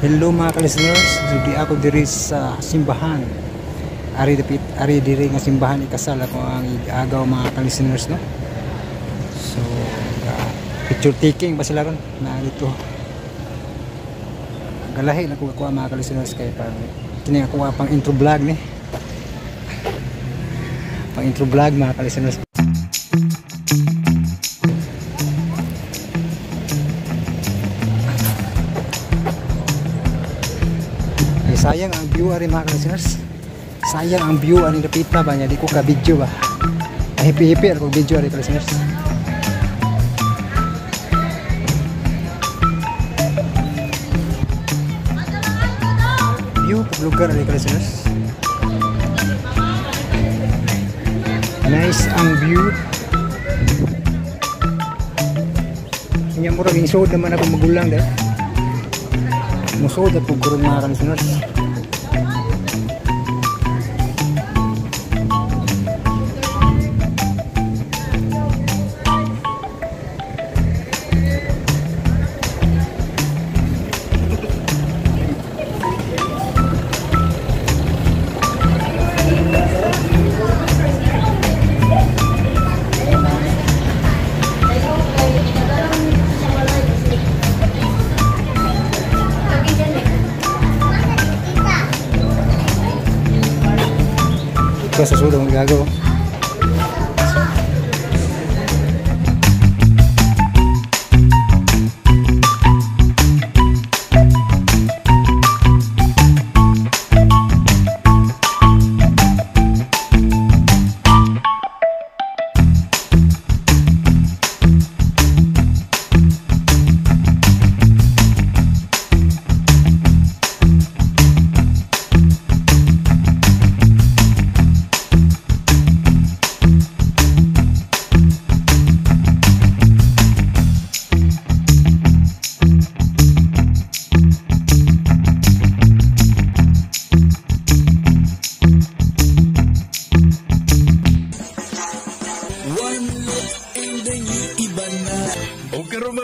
Hello mga ka-listeners, di ako diri sa simbahan. Ari dapit, ari diri nga simbahan ikasal ako ang igagaw mga ka-listeners, no. So picture taking ba sila ron na dito. Galahi na ko kuha mga ka-listeners kay pang kini ako pang intro vlog ni. Pang intro vlog mga ka-listeners. Sayang ang view ari mga ka-listeners. Sayang ang view ani dapita ba niya di ko ka video ba. Hipi-hipi ako video ari ka-listeners. View pag lugar ari ka-listeners. Nice ang view. Nya murag isod naman ako magulang dai. Musod at pugurong mga ka-listeners. Sa sulong gagaw.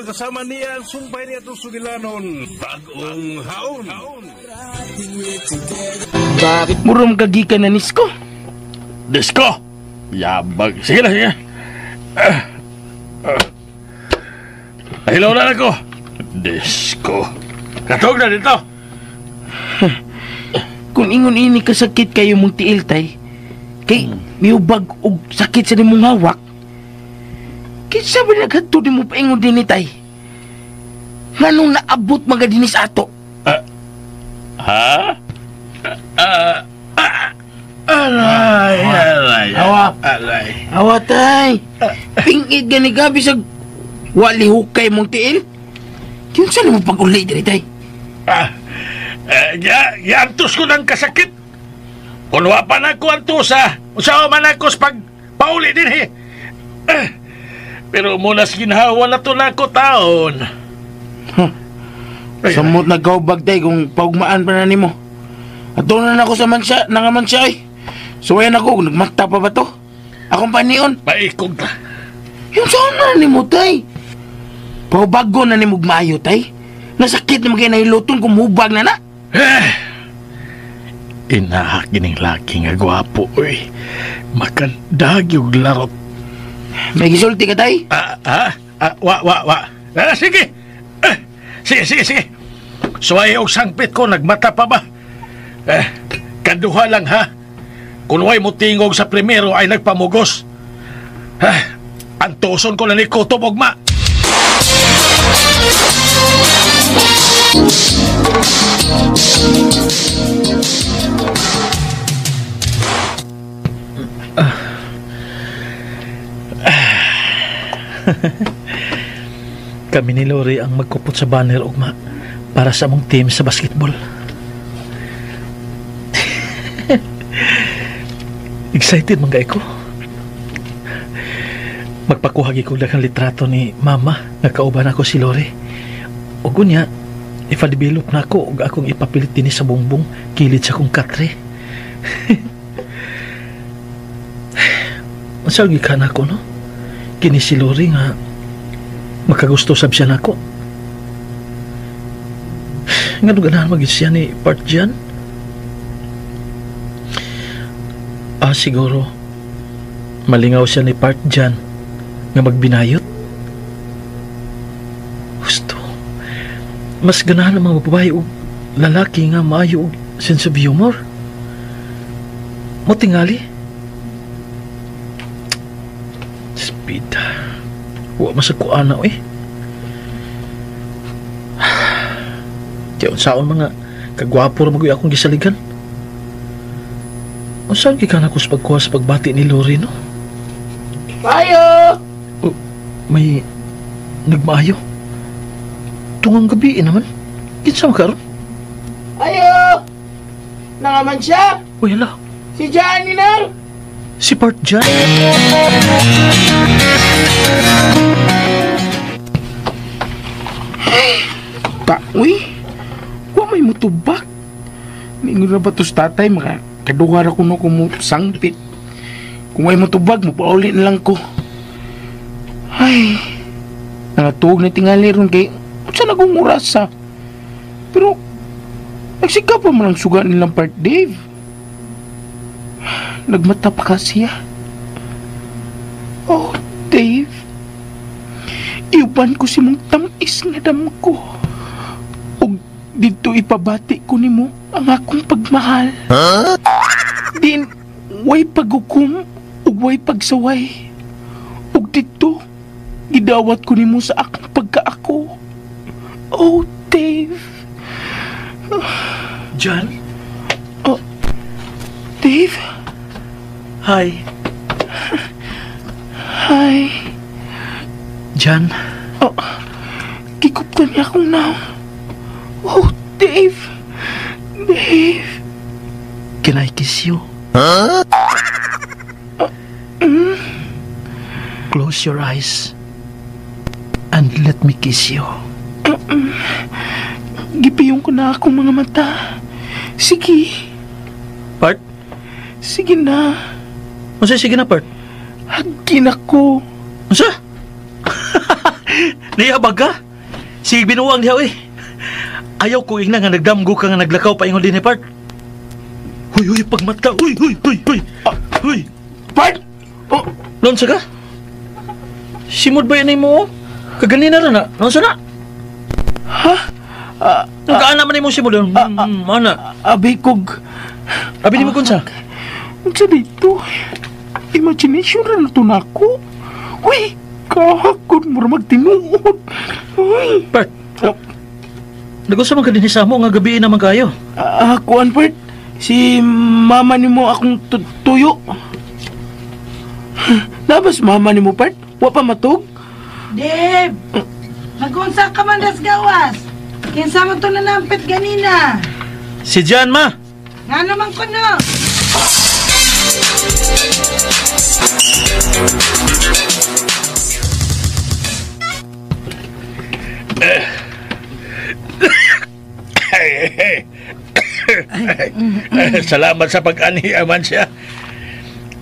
Kasama niya ang sumpay niya itong sugilanon, bagong haon. Bakit murong kagikan na nisko? Disko? Yabag. Sige na, sige. Hilaw na ako. Disko. Katog na dito. Kung ingon ini kasakit kayo mong tiil, tay, kay miubag og sakit sa nimong hawak, kinsa ba naghatod mo paingon din ni tay? Nganong naabot mga dinis ato? Ha? Aray, aray. Awa. Aray. Awa, tay. Pingit gani gabi sa wali hukay mong tiil. Kinsa na mo pag-uli diri, tay? Giantos ko ng kasakit. Kung wa pa na ko antos, ha? Usawa man ako sa pagpauli din, eh. Pero muna sa ginhawa na to na ako taon. Huh. Samot nagkaubag tay kung paugmaan pa na nimo. At doon na ako sa mansya, nangaman siya ay. Suwayan ako, nagmata pa ba to? Akong panion. Paikog ta. Yung saan na nimo tay? Paubago na nimo maayo tay. Nasakit na magay nahiluton kung hubag na na. Inahak gining laki nga gwapo oy. Makandag yung larot. May gisulti ka tay? Wa. Sige. Sige. Suway og sangpit ko, nagmata pa ba? Kaduha lang ha. Kung way mo tingog sa primero ay nagpamugos. Ha, antoson ko na ni Kutob ogma. Kami ni Lori ang magkupot sa banner ugma para sa among team sa basketball. Excited man kay ko. Magpakuha gyud ko daghang litrato ni Mama nga kauban ako si Lori. Ug unya ipa-develop na ako ug akong ipapilit dinhi sa bungbong kilid sa akong katre. Unsa gikan ako no? Kini si Lori nga makagusto sab siya nako. Nga nung ganahan magid siya ni Part Jan? Ah, siguro malingaw siya ni Part Jan nga magbinayot. Gusto. Mas ganahan ang mga babae og lalaki nga maayo og sense of humor. Motingali. Speed. Wa masag ko ana eh. Kaya unsaon mga kagwapo ra maguy akong gisaligan. Unsaon gikan ako sa pagkuha sa pagbati ni Lori, no? Ayo! Oh, may nagmaayo. Tungang gabi eh naman. Kinsa man karon? Ayo! Nangaman siya! Uy, hala. Si Johnny na! Si Part Jan. Ta, uy! Wa may mutubak. Ningon na ba to sa tatay, maka kaduha ra kuno ko mo sangpit. Kung ay mutubag, mupauli na lang ko. Ay, nangatuog na tingali ron kay unsa na kong orasa. Pero, nagsikap pa man ang suga nilang Part Dave. Nagmata pa ka siya. Oh, Dave. Iuban ko si mong tamis nga damko. Og dito ipabati ko nimo ang akong pagmahal. Huh? Din, way paghukom ug way pagsaway. Ug dito, gidawat ko nimo sa akong pagkaako. Oh, Dave. John? Oh, Dave? Hi. Hi. John? Oh, gikuptan niya akong now. Oh, Dave. Dave. Can I kiss you? Huh? Close your eyes and let me kiss you. Gipiyong ko na akong mga mata. Sige. Part? Sige na. Unsa sige na, Part? Hagin ako. Unsa? Nihabag ka? Sige binuang diha eh. Ayaw ko ingna nga nagdamgo ka nga naglakaw pa ingon din ni Part. Huy, huy, pagmata. Huy, huy, huy, huy. Huy. Part! Oh. Lonsa ka? Simod ba yan mo? Kaganina ra na. Lonsa na? Ha? Nagkaana man nimo simod. Ana. Abi kog. Abi nimo kunsa? Unsa dito? Imagination ra na to nako. Uy, kahakon mo ra magtinuod. Uy. Part. Nagusto man ka din sa amo nga gabi naman kayo. Kuan Part. Si mama nimo akong tuyo. Nabas mama nimo Part? Wa pa matug? Dave! Nagunsa ka man das gawas. Kinsa man to nanampit ganina? Si Jan ma. Nga naman ko no. Salamat sa pag-ani, aman siya.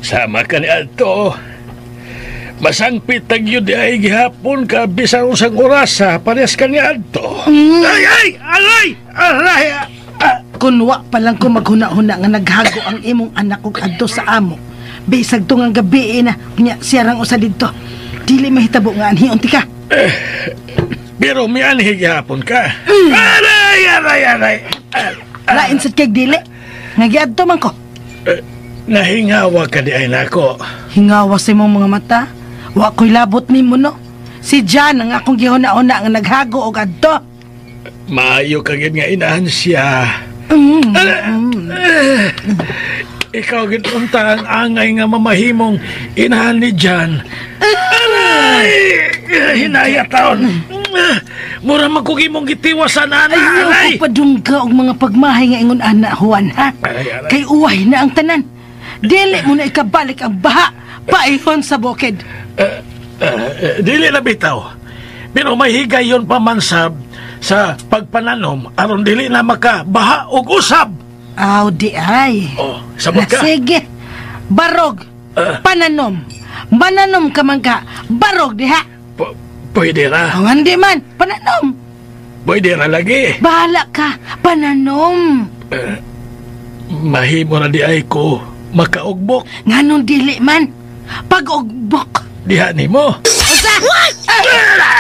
Sama ka ni Alto. Masangpit tagyo di ay gihapon ka bisan usang orasa parehas ka ni Alto. Ay, ay! Aray! Aray! Kunwa pa lang ko maghuna-huna nga naghago ang imong anak og adto sa amo. Bisag tungang gabi na nya siya rang usa didto. Dili mahitabo nga anhion ti ka. Pero mianhi gihapon ka. Aray! Aray! Aray! Lain sad kay dili. Nga giadto man ko. Nahingawa ka di ay nako. Hingawa sa imong mga mata. Wa ko'y labot nimo no. Si Jan ang akong gihuna-huna nga naghago og adto. Maayo ka gid nga inahan siya. Ikaw gid unta ang angay nga mamahimong inahan ni Jan. Aray! Hinaya taon. Mura man kog imong gitiwasan ana. Ayaw ko padungga og mga pagmahay nga ingon ana Juan ha. Aray, aray. Kay uway na ang tanan. Dili mo na ikabalik ang baha paihon sa bukid. Dili na bitaw. Pero may higayon pa man sa pagpananom aron dili na makabaha og usab. Aw di ay. Oh, sabot ka. Sige. Barog. Pananom. Mananom ka man ka. Barog diha. Pwede ra. Aw, hindi man. Pananom. Pwede ra lagi. Bahala ka, pananom. Mahimo na di ay ko makaugbok. Nganong dili man? Pag-ugbok. Diha nimo. Unsa? Aray!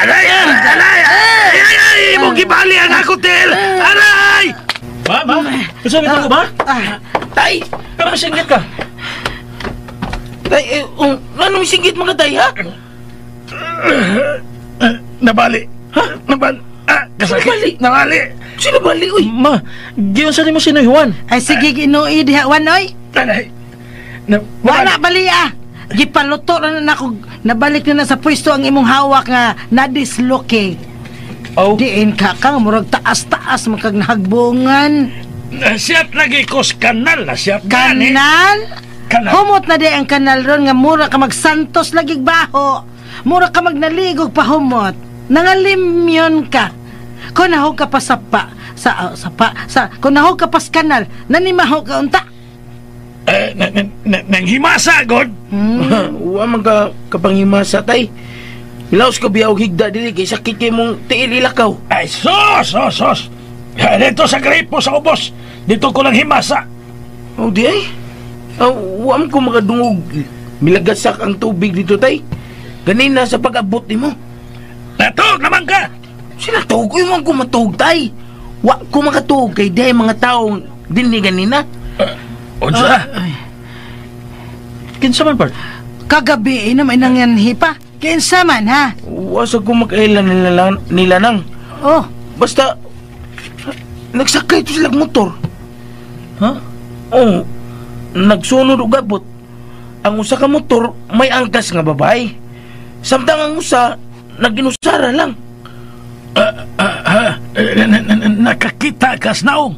Aray! Ay! Ay! Ay! Imong gibali ang ako, Tel! Aray! Ma, ma? Unsa may ko ba? Ah, Tay! Pero masinggit ka. Tay, eh, ano may singgit mga tay, ha? Nabali. Ha? Nabali. Ah, kasakit. Nabali? Nabali. Sino bali, uy? Ma, giunsa nimo si Noy Juan? ay sige Ginoo diha wan oy. Aray. Na, Wala bali ah. Gipaluto na na ako. Nabalik na na sa pwesto ang imong hawak nga na-dislocate. Oh. Diin ka kang murag taas-taas makag nahagbungan. Siyat lagi ko sa kanal na siyat gani. Kanal? Kanal. Humot na di ang kanal ron nga mura ka magsantos lagi baho. Mura ka magnaligog pahumot. Nangalimyon ka. Kung nahog ka pa sapa, sa sapa, sa kung nahog ka pa sa kanal, nanimaho ka unta. Eh, nanghimasa, God. Wa man ka kapanghimasa, tay. Milaos ka biya og higda dili kay sakit kay mong tiil ilakaw. Ay, sos, sos, sos. Eh, dito sa gripo sa ubos. Dito ko lang himasa. Oh, di ay. Oh, wa man ko makadungog. Milagasak ang tubig dito, tay. Ganina sa pag-abot nimo. Natog naman ka. Sila tuog, uy, man ko matuog, tay. Wa ko makatuog kay di mga taong dinhi ganina. Unsa? Kinsa man part? Kagabi na may nangyanhi pa. Kinsa man ha? Wa sa ko makaila nila nang. Oh, Basta nagsakay to sila motor. Ha? Oh, nagsunod og abot. Ang usa ka motor may angkas nga babae. Samtang ang usa naginusara lang. Nakakita ka sa naong.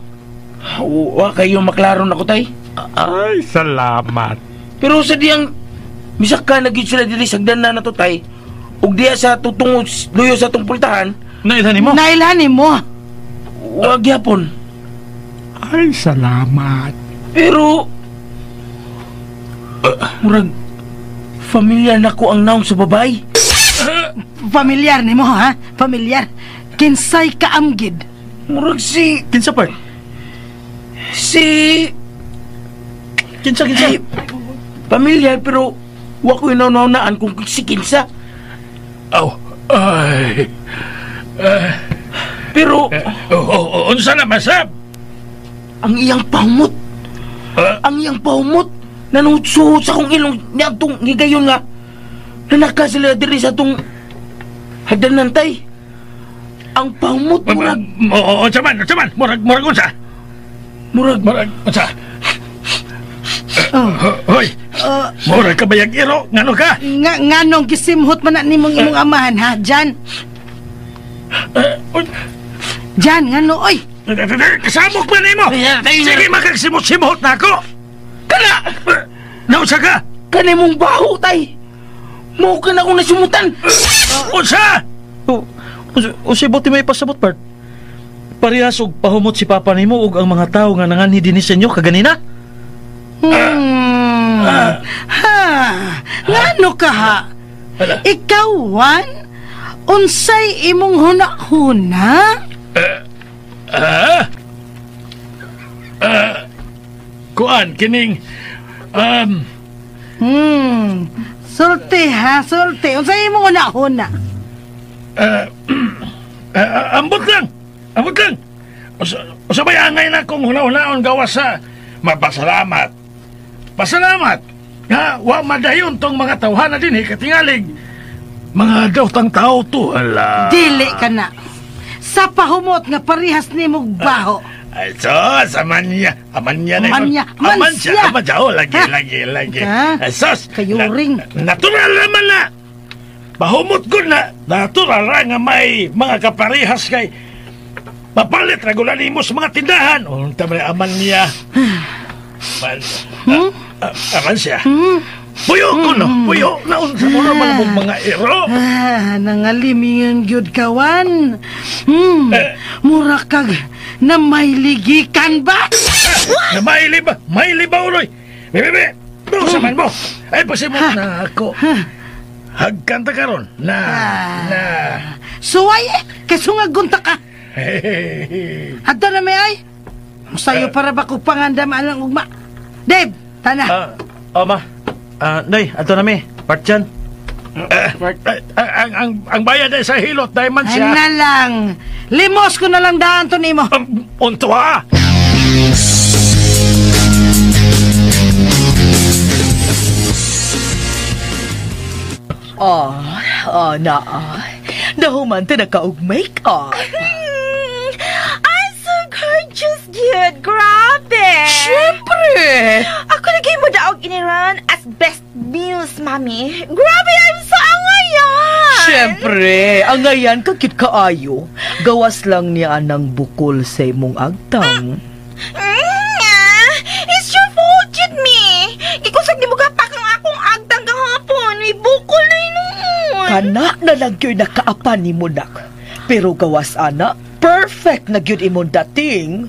Wa kayo maklaro nako, tay. Ay, salamat. Pero sa diyang misaka na gyud sila diri sagdan na nato, tay. Ug diya sa tutungod luyo sa atong pultahan, Nailhan nimo? Nailhan mo. wa gyapon. Ay, salamat. Pero murag familiar nako ang naong sa babae. Familiar nimo ha? Familiar. Kinsay kaamgid. Murag si Kinsa part? si Kinsa kinsa? Ay, pamilyar pero wa ko inaw-naunaan kung si kinsa. Oh, ay. Pero Oh, unsa na masab? ang iyang pahumot, ang iyang pahumot nanuhot sa akong ilong niadtong higayon nga nanaka sila diri sa atong hagdanan, tay. Ang pahumot murag Oo, unsa man, unsa man? Murag, murag unsa? Murag Murag unsa? Oh. Hoy, murag ka bayag iro, ngano ka? Nga nganong gisimhot man na nimong imong amahan ha? Jan. Uy, Jan ngano oy. Kasamok ba nimo? Sige, makagsimot-simot na ako. Kana Nausa ka? Kana mong baho, tay. Mao ka na akong nasimutan. Unsa? O si buti may pasabot part. Parehas og pahumot si papa nimo ug ang mga tawo nga nanganhi dinhi sa inyo kaganina. Ha. Ngano ka ha? Ikaw Juan? Unsay imong huna-huna? Ah? Kuan kining Sulti ha, sulti. Unsay imong huna-huna? Ambot lang. Ambot lang. Usa bay angay na kung huna-hunaon gawas sa mapasalamat. Pasalamat. Nga wa madayon tong mga tawhana dinhi katingalig. Mga dawtang tao to. Hala. Dili ka na. Sa pahumot nga parehas nimog baho. Ay, sos, amanya. Amanya na. Amanya. Amansya. Amansya. Amansya. Oh, lagi, Ha? lagi, lagi. Ha? Ay, sos. Kayuring. Natural naman na. Pahumot ko na. Natural ra nga may mga kaparehas kay papalit regular nimo sa mga tindahan. Unta man aman niya. Man, amansya. Puyo ko no, puyo. Naunsa mo naman mong mga iro. Ah, nangalimingon gyud kawan. Mura kag na may ligikan ba? Na mailiba, mailiba uloy. Bebe, sa man mo. Ay, pasimot na ako. Hagkan ta karon. Na, na. Suway eh, kasungagunta ka. Adto na may ay. Musayo para ba kung pangandam anang ugma. Dave, tana. Ma. Nay, ato na mi. Part yan. Ang bayad ay sa hilot, diamond Ay siya. na lang. Limos ko na lang daan to nimo. Unto ha. Oh, na. Nahuman ta nakaog makeup. I'm so gorgeous, gyud. Grabe. Siyempre. Ako lagi mo daog iniran as best muse, mami. Grabe, I'm so angayan. Siyempre, ang ngayan ka cute kaayo. Gawas lang niya ng bukol sa imong agtang. It's your fault, jud me. Gikusog ni mo gapak ang akong agtang gahapon. May bukol na inuon. Kana na lang gyud nakaapan ni mo nak. Pero gawas ana, perfect na gyud imong dating.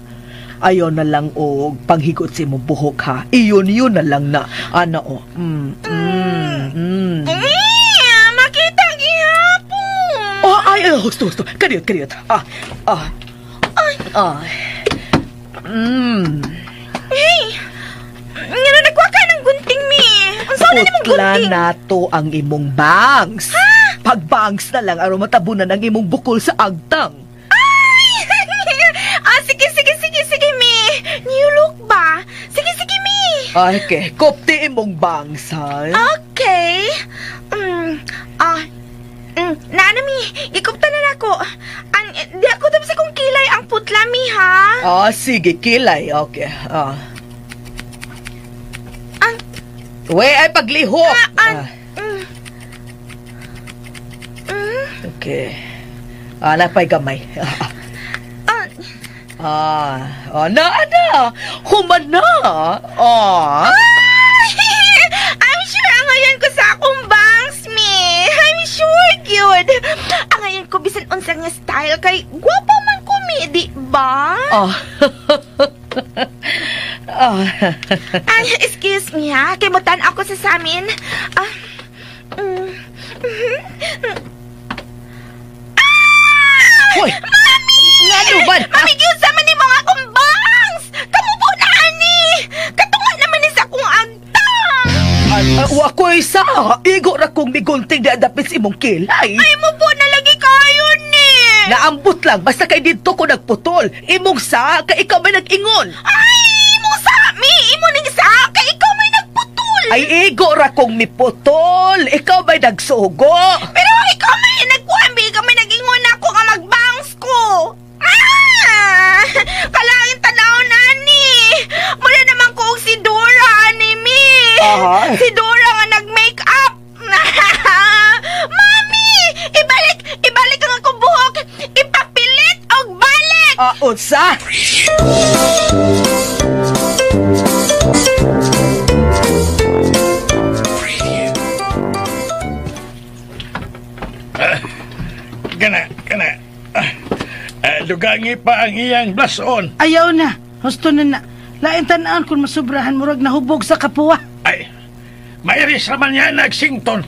Ayaw na lang og panghigot sa imong buhok ha. Iyon yun na lang na. Ana o. Makita gihapon. Oh, ay, ay, husto, husto. Kadiyot, kadiyot. Ah, ah. Ay, ay. Hey! Ngano nagkuha ka ng gunting, mi? Unsa na nimong Putla gunting? na to ang imong bangs. Pag-bangs na lang aron matabunan ang imong bukol sa agtang. Ay! Sige, sige, sige, sige, mi. New look ba? Sige, sige, mi. Okay, kopti imong bangs, ha? Okay. Nana, mi. Gikupta na nako. Ang, di ako tapos akong kilay ang putla, mi, ha? Ah, sige, kilay. Okay. Ah. Ang, We, ay paglihok. ang, Ah, okay. Ah, napay gamay. Ah, Ah, ah, na, na. Human na. Ah. Ay! I'm sure ang ngayon ko sa akong bangs, mi. I'm sure, gyud. Ang ngayon ko bisan unsa nga style kay gwapa man ko, mi, di ba? Ah. Ah. Ay, excuse me ha, kay mutan ako sa samin. Ah. Ah! Hoy! Mami! Ngano ba? Mami, giunsa man nimo ang akong bangs! Kamubo na ani! Katunga naman ni sa akong agtang! Ah, wa ko'y sa. Igo ra kong migunting di adapit sa imong kilay. Ay, mo po na lagi kayo ni! Naambot lang, basta kay didto ko nagputol. Imong sa, kay ikaw may nag-ingon. Ay, imo sa mi! Imo ning sa! Kay ikaw may nagputol! Ay, igo ra kong miputol. Ikaw may nagsugo. Pero ikaw may nagkuhan, ikaw may nag-ingon ako nga mag-bangs ko! Ah! Kalain tanaw na ni! Mula naman ko og si Dora, ani mi! Aha. Si Dora nga nag-make up! Mami! Ibalik! Ibalik ang akong buhok! Ipapilit og balik! Ah, unsa? Kana, kana. Dugangi pa ang iyang blush on. Ayaw na. Husto na na. Lain tan-an kung masubrahan murag nahubog sa kapuwa. Ay, mairis naman niya nagsington.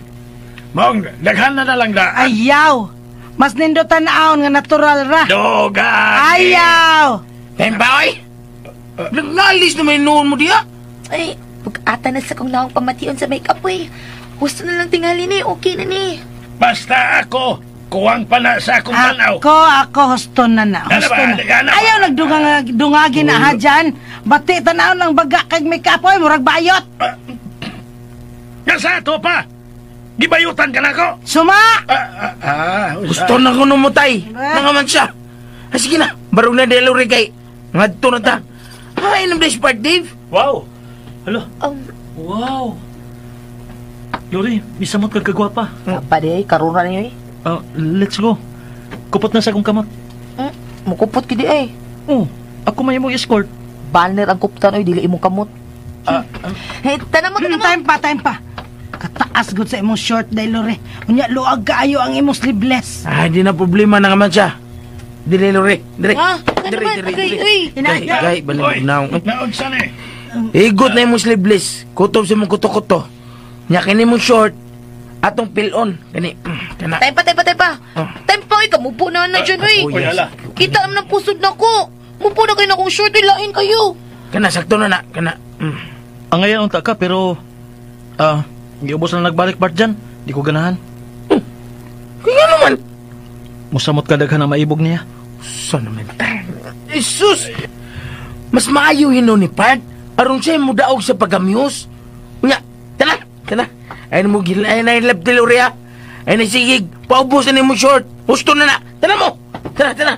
Maong, daghan na na lang da. Ayaw. Mas nindo tan-aon nga natural ra. Dugangi. Ayaw. Temba, oy! Nagnalis na may noon mo diya. Ay, pag-ata na sa kong naong pamation sa makeup, eh. Gusto na lang tingali ni, okay na ni. Basta ako, kuwang pa na sa akong tanaw. Ako, husto na na. Ano Husto ba? na. Ano ba? Ayaw nagdungagi na ha dyan. Bati tan-aon lang baga kag make up oy, murag bayot. Nasa ato pa. Gibayutan ka na ko. Suma! Usa. Gusto na ko numutay. Nangaman siya. Ay, sige na. Barong na delo rin kay. Ngadto na ta. Ay, nam dash part, Dave. Wow! Hala. Wow! Lori, misamot kag kagwapa. Apa di, karon na niyo eh. Let's go. Kupot na sa akong kamot. Mukupot kidi eh. Oh, ako may imong escort. Banner ang kuptan oy, dili imong kamot. Hey, tanan mo, tanan mo. Time pa, time pa. Kataas gud sa imong short dahil Lore. Unya luag kaayo ang imong sleeveless. Ay, di na problema na nga man siya. Dili, Lori. Dili. Ah, ano Diri, man? diri, Okay, diri. uy. Gahi, gahi, balik Oy, na. naunsa ni? Igot na imong sleeveless. Kutob sa imong kuto-kuto. Nya kini mong short. Atong pilon. Kani, kana. Time pa, time pa, time pa. Oh. Time pa, oy, kamupo na na dyan, oy. Oh, Oy, yes. hala. Kita naman ang pusod na ko. Mupo na kayo na kong short, lain kayo. Kana, sakto na na. Kana. Ang ngayon unta ka, pero... giubos na nagbalik, Bart, dyan. Di ko ganahan. Kaya naman. Musamot ka daghan na maibog niya. Saan naman tayo? Jesus! Mas maayo hino ni Part. Aron siya mo daog sa pagamyos. Unya, tana, tana. Ay mo gila, ay na lab tiloria. Ay na sigig, paubos na mo short. Gusto na na. Tana mo. Tana, tana.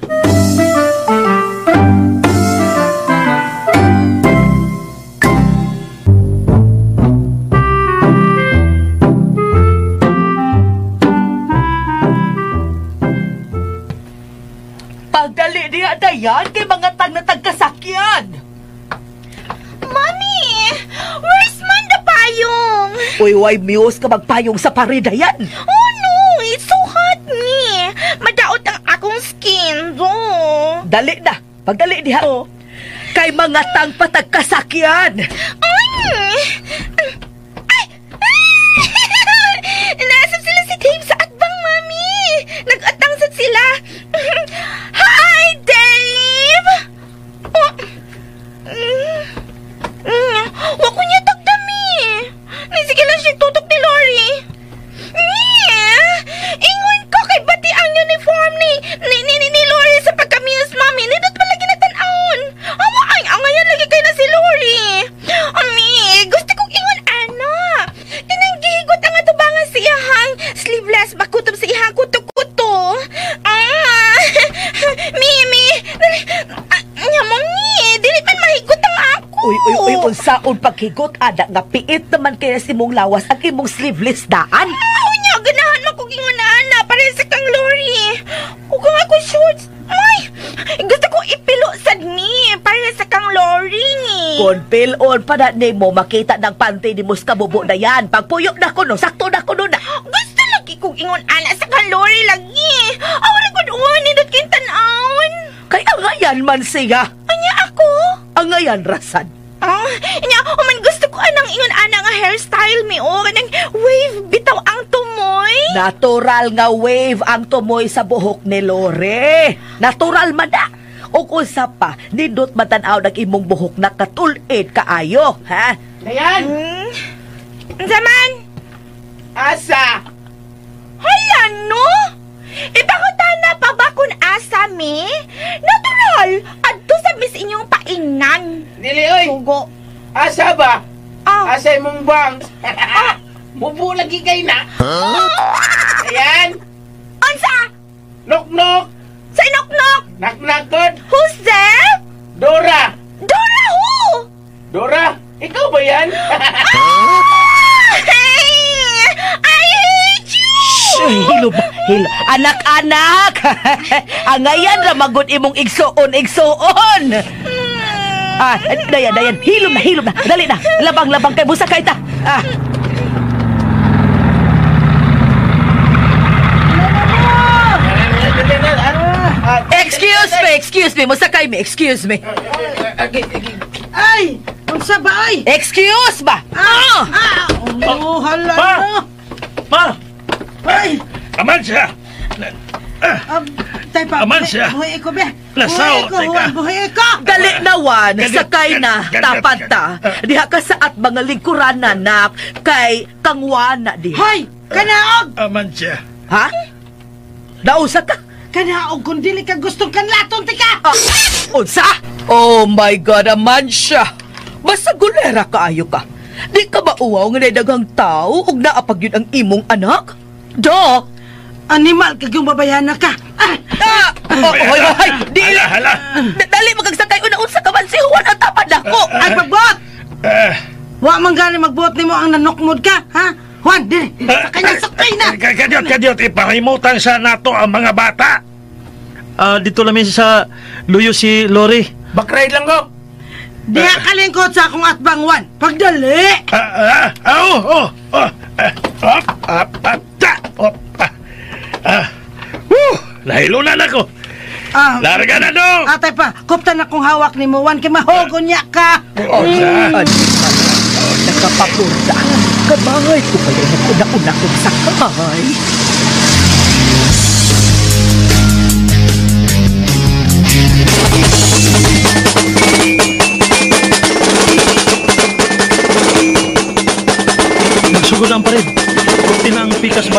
Pagdali niya dayan kay mga tag na tagkasakyan. Mami, where's man the payong? Uy, why muse ka magpayong sa paredayan? Oh no, it's so hot ni. Madaot ang akong skin, do. Dali na, pagdali diha. Oh. Kay mga tang patagkasakyan. Ay! Ay! Ay! Nasab sila si Dave sa atbang, Mami. Nag-atang sad sila. Hi, Dave! Oh. Wa ko niya tagdami. Nisige lang siya tutok ni Lori. Ingon ko kay bati ang uniform ni Lori sa pagkamiyos, Mami. Nindot pala ginatan-aon. Awa ay, angayan lagi kay na si Lori. Ami, gusto kong ingon ana. Kanang gihigot ang atubangan sa iyahang sleeveless bakutob sa iyahang kuto-kuto. Ah, Mimi, dali, Mami, dili man mahigot ang ako. Uy, uy, uy, unsaon paghigot, ada nga piit naman kaya si mong lawas ang imong sleeveless daan. Unya, ganahan man kong ingon ana, para sa kang Lori. Ug ang ako shorts. Ay, gusto ko ipilo sad ni para sa kang Lori. Kung pil-on pa na nimo makita ng panty ni Muska bubo na yan. Pagpuyo na ko no, sakto na ko no na. Gusto lagi kong ingon ana sa kang Lori lagi. Awra gud uwan nindot kay tan-awon. Kay angayan man siya. Anya ako? Angayan rasad. Ah, nya, man gusto ko anang ingon ana nga hairstyle mi o kanang wave bitaw ang tumoy. Natural nga wave ang tumoy sa buhok ni Lore. Natural man na. O kung sa pa, nindot matan-aw ng imong buhok na katulid kaayo, ha? Ayan! Unsa man? Asa! Hala no? Ipangutana pa ba kung asa mi? Natural! Adto sa mis inyong paingnan. Dili, oy! Sugo. Asa ba? Ah. Asa imong bangs? Mubo lagi kay na. Huh? Ayan! Unsa? Knock-knock! Sa inoknok? Knock-knock, God! Who's there? Dora! Dora who? Dora! Ikaw ba yan? Hey! I hate you! Hilo ba? Hilo. Anak-anak! Angayan ra magud imong igsuon, igsuon! Ah, dayan, dayan. Hilom na, hilom na. Dali na. Labang, labang kay busa kay ta. Ah. Excuse me, excuse me. Musakay me, excuse me. Ay! Unsa ba ay? Excuse ba? Ah! Ah! Oh, hala Pa! no! Ma! Ay! Aman siya! Tay pa, Aman siya. Buhay ko, be. Nasaw, Buhay ko, teka. Juan, buhay ko. Dali na, Juan. Ganyan, Sakay na. ganyan, Tapad ta. ganyan. Diha ka sa at mga lingkuran na, nak. Kay kangwana diha. Hoy! Kanaog! Aman siya. Ha? Nausa ka? Kanaog kung dili ka gustong kanlaton, tika! Ah, unsa? Oh my God, aman siya. Basta gulera kaayo ka. Di ka ba uwaw nga daghang tao ug naapag yun ang imong anak? Do! Animal kag yung babayana ka. Ah! Ah! Oh, hoy, hoy, hoy! Dili! Hala, hala. Dali magagsakay una unsa ka man si Juan ang tapad nako. Ay, pagbuot! Ah, Wa man gani magbuot nimo ang nanukmod ka, ha? Juan, dili. Sakay na, sakay na! Kadyot, kadyot, ipahimutan sa nato ang mga bata. Dito lang sa luyo si Lori. Back ride lang ko. Diha kalingkod sa akong atbang, Juan. Pagdali! Oh, oh, oh, up, up, up, ta, up, ah, ah. Woo, nahilunan ako. Ah, Larga na dong. Atay pa, kuptan akong hawak ni mo, Juan, kay mahogon niya ka. Oh, sa. Nakapapurda. Kamay ko pala naguna-una kong sakay.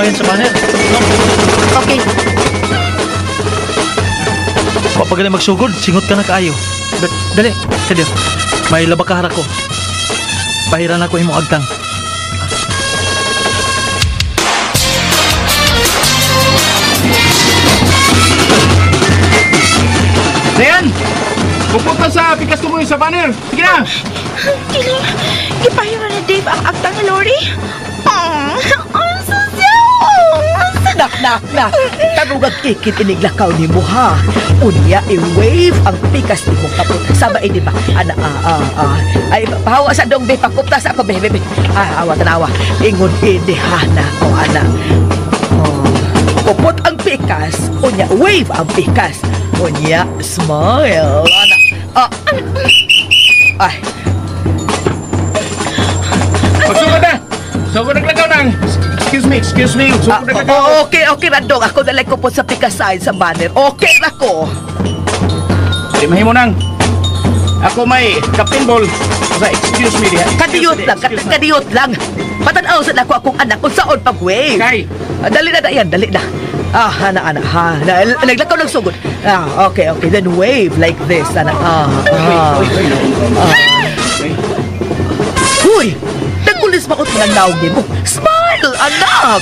bahin sa banner. No? Okay. Wa pa gali magsugod, singot ka na kaayo. Dali, kadir. May laba ka ko. Pahiran ako imong agtang. Dayan! Pupunta sa pikas ko mo sa banner. Sige na! Kiling, gipahiran ni Dave ang agtang ni Lori. Oh, I'm so jealous. Nak, nak, nak. Tarugag ikit iniglakaw ni mo, ha? Unya, i-wave ang pikas ni mong kapot. Sama ini ba? Ana, Ay, pahawa sa dong, be. Pakupta sa ako, be, be, be. Ah, awa, tanawa. Ingon, ini, ha, na, o, ana. Oh. Kupot ang pikas. Unya, wave ang pikas. Unya, smile. Ana, ah. Ay, Magsugod na! Sugod naglakaw nang! Excuse me, excuse me. Sugod naglakaw. okay, okay, Randong. Ako nalay kupot sa pikas sa banner. Okay ra ko. Di mahimo nang. Ako may captain ball. Sa excuse me diha. Kadiyot lang, kadiyot lang. Patanaw sa nako akong anak kung saon pag-wave. Kay. Dali na dayan, dali na. Ah, ana, ana, ha. Naglakaw ng sugod. Ah, okay, okay. Then wave like this, ana. Ah, ah. Huy! Nagkulis ba ko tinanaw ni mo? Smile, anak!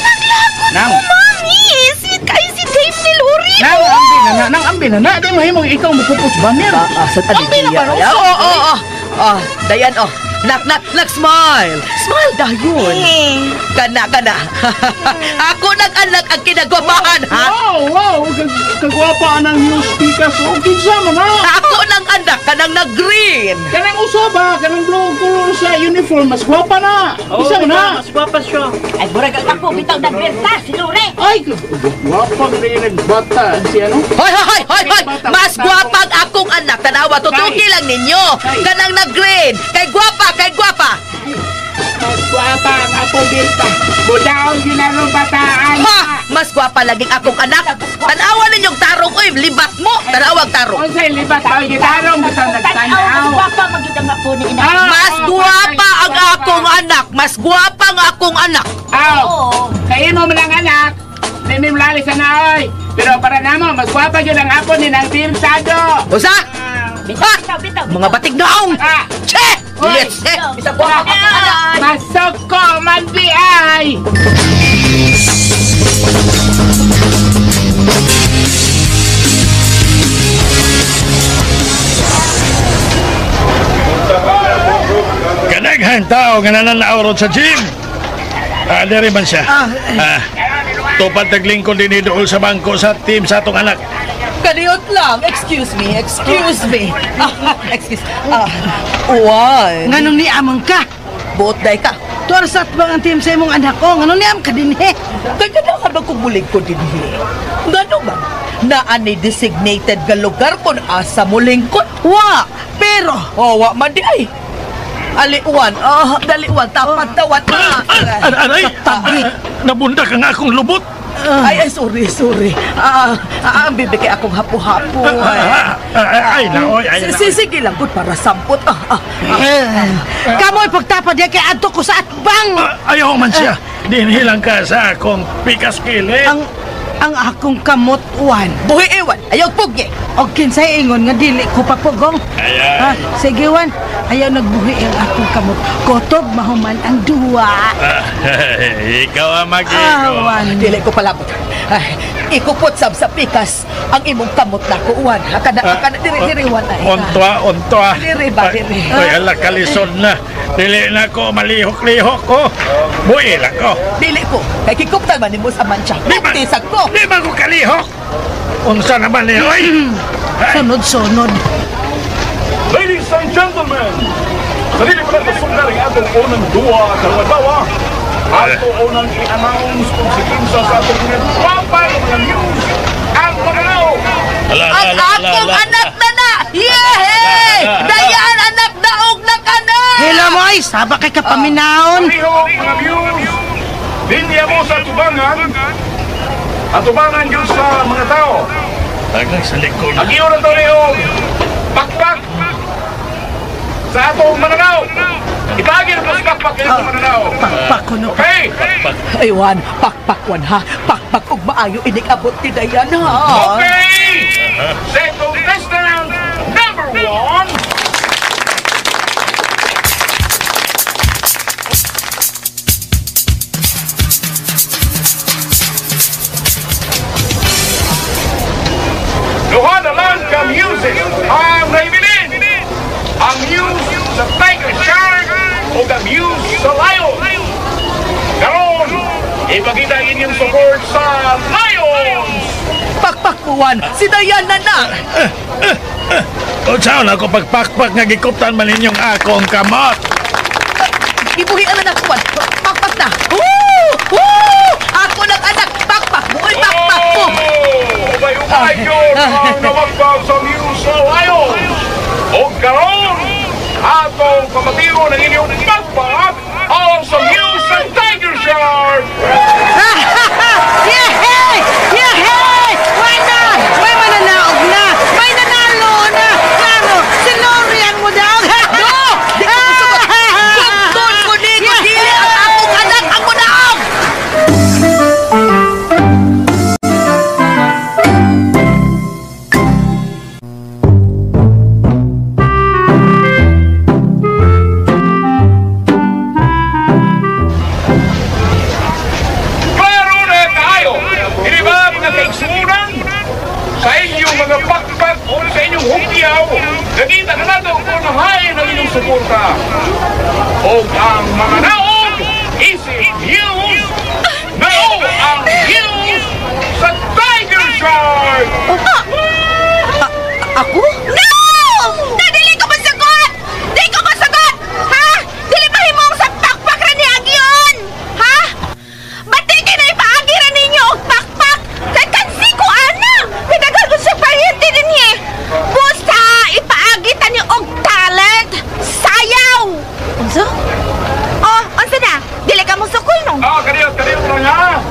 Nang. Mami, sweet kayo si Dave ni Lori. Nang ambi na na, nang ambi na na. Di mahimo ikaw mupupos banner. Ah, sa Ambi na ba, Oo, oo, oo. Ah, dayan, oh. Nak, nak, nak, smile! Smile dayon! Eh, Kana, kana. Ako nag-anak ang kinagwapahan, ha? Wow, wow. Kagwapa ang news pikas. O, kinsa man ha? Ako nang anak, kanang nag-green. Kanang usa ba? Kanang blue color sa uniform. Mas gwapa na. Isa man na. Mas gwapa siya. Ay, murag ang ako, bitaw nagberta si Lore. Ay, gwapa na rin nagbata si ano? Hoy, hoy, hoy, hoy, hoy! Mas gwapa ang akong anak. Tanawa, tutuki lang ninyo. Kanang nag-green. Kay gwapa, kay gwapa. Mas gwapa ang akong bita. Budaon yun na rin bataan. Ha! Mas gwapa laging akong anak. Tanawa ninyong tarong, uy, libat mo. Tanawag tarong. Unsay libat ay gitarong bitaw Tanaw, mas nagtanaw. gwapa magyud ang apo ni ina. Mas gwapa ang akong anak. Mas gwapa ang akong anak. Aw, kayo mo man ang anak. Di mi mulali sa naoy. Pero para namo, mas gwapa yun ang apo ni nang Tirtado. Usa? Bitaw, bitaw, bitaw. Mga batig naong! Ah! Che! Uy! Yes! Eh, isa gwapa ang anak. Masok ko man di ay! Kadaghan tao nga nananaw ron sa gym. Ah, diri man siya. Ah, tupad naglingkod din dool sa bangko sa team sa atong anak. Kadiyot lang. Excuse me, excuse me. Ah, excuse. Ah, one. Nganong niamang ka? Buot day ka. Tuwar sa atbang ang team sa imong anak ko. Nganong niam ka din eh? Kaya ka ba kung bulig ko din eh? Ngano ba? Naa ni designated nga lugar kung asa mo lingkod? Wa! Pero, Oh, wa man di ay. Aliwan, ah, daliwan, tapat, tawat. Ah, Aray! Nabundak ang akong lubot. Ay, ay, sorry, sorry. Ah, ah, ang bibigay akong hapo-hapo. Ay. Ay, naoy, ay, naoy. Sige lang, good para sampot. Ah, ah, ah. kamoy pagtapad yan kay adto ko sa atbang. Ah, ayaw man siya. Dinhilang ka sa akong pikas kilid. Ang akong kamot uwan. Buhi ewan, ayaw pugye. Og kinsay ingon nga dili ko papugong. Ay, Ha, ay. sige Wan, ayaw nagbuhi ang akong kamot. Kotob mahuman ang duwa. Ah, ikaw ang mag-ego. Ah, Wan. Dili ko palabot. Ay, ikupot sab sa pikas ang imong kamot na kuwan. Akana, akana, diri, diri, wan ay. Ontwa, ontwa. Diri ba, diri. Ay, ala, kalisod na. Dili na ko, malihok-lihok ko. Buhi lang ko. Dili ko. Kay kikuptan man nimo sa mancha. Di ba- Tisag ko. Di ba ko kalihok? Unsa naman ni oy? Sunod-sunod. Ladies and gentlemen, sa dili pa natin sundar ang atong unang duwa karong adlaw. Ato unang i-announce kung si kinsa sa atong mga gwapay mga news ang mananaw. Ala, Ang ala, ala, akong ala. anak na na! Yehey! Dayaan anak daog na ka na! Hello mo ay, saba kay kapaminaon. Pareho mga news. Linya mo sa tubangan. Atubangan yun sa mga tao. Tagang sa likod. Ang iyo na to ni og pakpak sa atong mananaw. Itagin mo sa pakpak kayo sa mananaw. Pakpak ko no. Okay? Pakpak. Pakpak. Aywan, pakpakwan ha. Pakpak og maayo inig-abot ni Dayan ha. Okay! Sa contestant number 1, duha na lang ka music ang naibilin. Ang muse sa Tiger Shark o ang muse sa Lion. Karon, ipakita ang inyong support sa Lions! Pakpakpuan, si Dayan na na! Unsaon ako pagpakpak nga gikuptan man ninyong akong kamot? Ibuhi ang anak ko, pakpak na! Woo! Woo! Ako lang anak! Pakpak mo! Uy, pakpak mo! Ubay-ubay yun ang nawagpag sa muse sa Lions! O karon, atong pamatigo ng inyong pakpak ang sa muse sa Tiger Shark! Yehey! Yehey! Wala! May mananaog na! May nanalo na! Klaro! Si Lori ang mudaog! No! Di ko musugot! Gugton ko ni ko dili ang akong anak ang mudaog! Klaro na kaayo! Hindi ba mga kaigsunan? Sa inyong mga pakpak o sa inyong hugyaw, nakita na nato kung nahain ang inyong suporta. O ang mga naog, isip news, nao ang news sa Tiger Shark! Ako? No! Na dili ko masagot! Di ko masagot! Ha? Dili pa himong sa pakpak ra ni Agyon! Ha? Bati kay na ipaagi ra ninyo og pakpak! Kay kansi ko ana! Pitagal ko sa paryente dinhi! Busa ipaagi ta ni og talent! Sayaw! Unsa? Oh, unsa na? Dili ka mosukol no? Ah, kaniyot, kaniyot lang ha!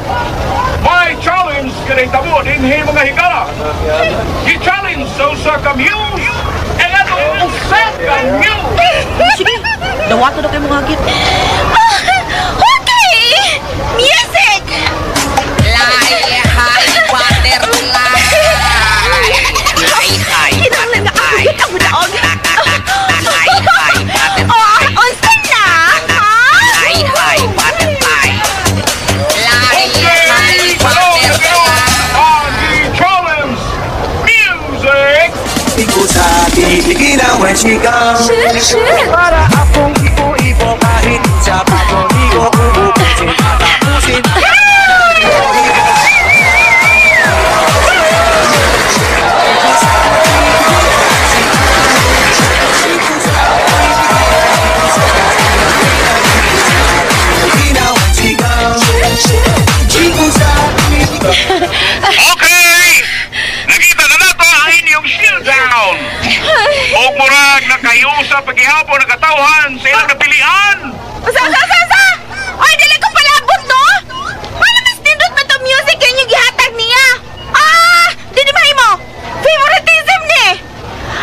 May challenge kanay tabo dinhi mga higala. Gi-challenge sa usa ka muse, and atong usa ka muse! Sige, dawato na kayo mga agit. Okay! Music! Fly high, butterfly. Fly high, Kinahanglan nga ako yun ang mudaog. fly high, butterfly. Oh, unsa na? Ha? Fly high, butterfly. Fly Okay, high, salong na butterfly. ang gi-challenge music! Pigilan when she comes. Para akong ipo-ipo kahit sa pagoligo uubusin tatapusin. Pigilan when she comes. Okay! Nakita na nato ang inyong shield down! O murag nakayusa paghihapon ng katawhan sa ilang napilian! Usa, usa, usa, usa! Oy, dili ko palabot, no? Paano mas nindot ba itong music yun yung gihatag niya? Ah! Di di mahimo! Favoritism ni!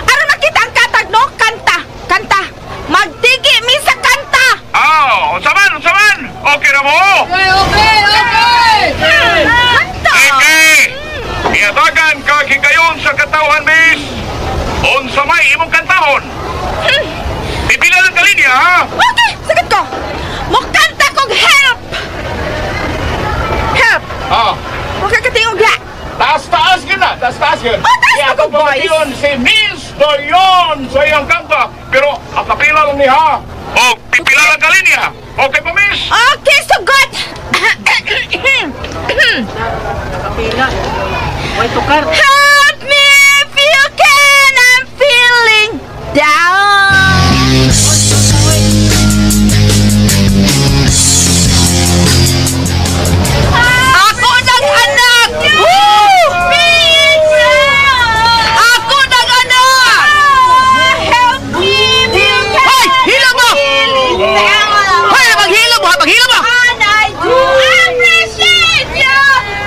Aron makita ang katag, no? Kanta! Kanta! Magtigi mi sa kanta! Ah, unsa man, unsa man! Okay na mo? Okay, okay! Kanta! Okay! Ihatagan ka hikayon sa katawhan, miss! Unsa may imong kantahon! Pipila lang ka linya, ha? Okay, sagot ko! Mukanta kog help! Help! Ah, Makakatingog la! taas-taas yun na! Taas-taas yun! Oh, taas Kaya na ko, ako pamatiyon si Miss Dayan sa iyang kanta. Pero akapila lang niya. O, pipila lang ka linya. Okay pa, miss? Okay, sugot! Kapila. Way tukar. Help me if you can! I'm feeling down! Ako ng anak! Woo! Ako ng anak! Help me if you can! Hoy! Hila mo! Feeling down! Hoy! Maghila mo ha! Maghila mo! And I do appreciate you!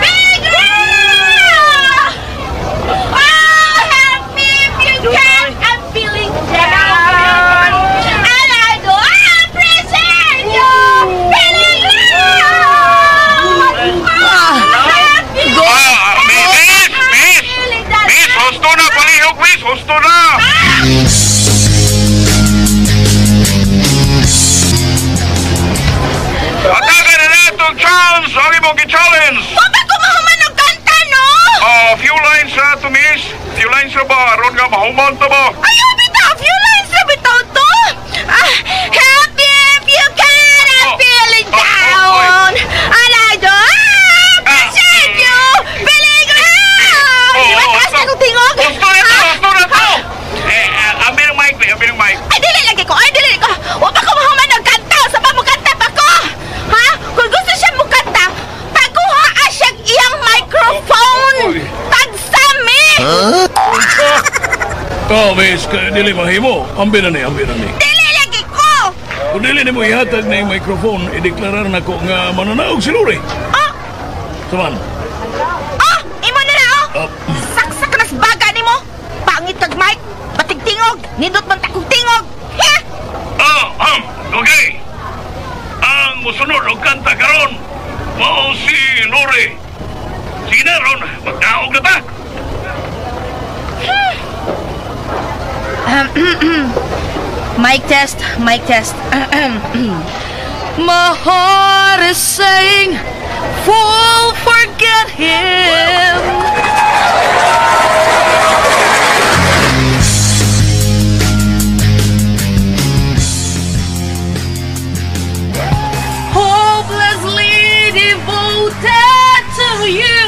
Big Rock! Gusto na! Atagan na natong chance ang imong gi-challenge! Wa ko mahuman og kanta, no? Few lines ra to, miss. Few lines ra ba? Aron nga mahuman ta ba? Ayaw, bitaw! Few lines ra bitaw to! Help me if you can! I'm feeling down! And I don't appreciate you! Feeling down! Di ba taas na kong tingog? Gusto na to! Gusto na to! Ambil ang mic, ambil ang mic. Ay, dili lagi ko! Ay, dili ko! Wa pa ko mahuman og kanta! Sa pa mo kanta pa ko! Ha? Kung gusto siya mo kanta, pakuha siya iyang microphone! Tagsami! Oh, miss, dili mahimo. Ambi na ni, ambi na ni. Dili lagi ko! Kung dili ni mo ihatag na yung microphone, ideklarar na ko nga mananaog si Lori. Oh! Saman. Oh! Imo na na, oh! Saksak na sa baga ni mo! Pangit kag mic! Batig tingog! Nindot man takong tingog! Ha? Okay. Ang musunod og kanta karon, mao si Lori. Sige na, Ron. Magdaog na ta. Mic test, mic test. My heart is saying, fool, forget him. Hopelessly devoted to you.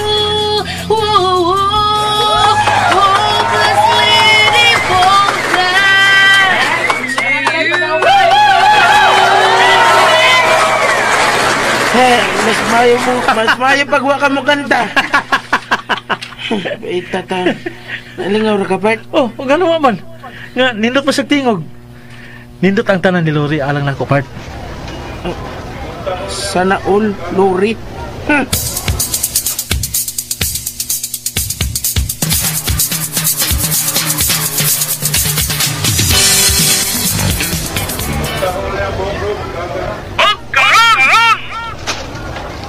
Ooh, hopelessly devoted to you. Eh, mas mayo mo, mas mayo pag wa ka mo kanta. Ita ta. Nalingaw ra ka, Bart. Oh, gano'n man. Nga, nindot pa sa tingog. Nindot ang tanan ni Lori alang nako, Bart. Sana all, Lori. Karon!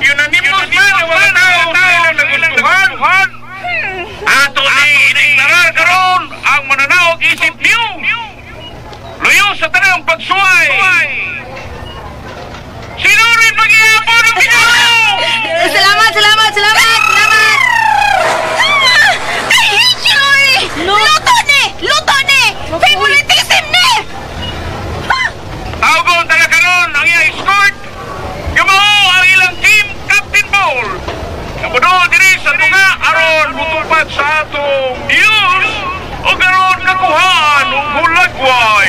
Unanimous man ang mga tao sa ilang nagustuhan. Ato ni ideklarar karon ang mananaog isip niyo. Luyo sa tanang pagsuway. Si Lori paghihapon ang ginoo! Salamat, salamat, salamat, salamat! I hate you, Lori! No. Luto ni! Luto ni! Favoritism ni! Tawgon tala karon ang iyang escort. Gamao ang ilang team Captain Ball. Kapudol diri sa tunga aron mutupad sa atong news o karon nakuhaan og hulagway.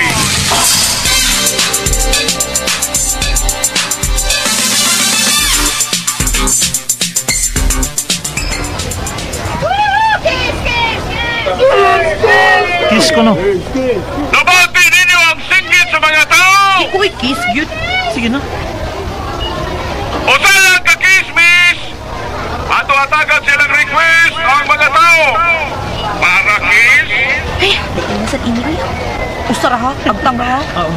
Kiss ko, no? Nabati ninyo ang singgit sa mga tao! Uy, kiss yun. Sige na. Usa lang ka kiss, miss! Ato atagan silang request ang mga tao! Para kiss? Ay, nasa ini ay. Usa ra ha, agtang ra ha. Oo.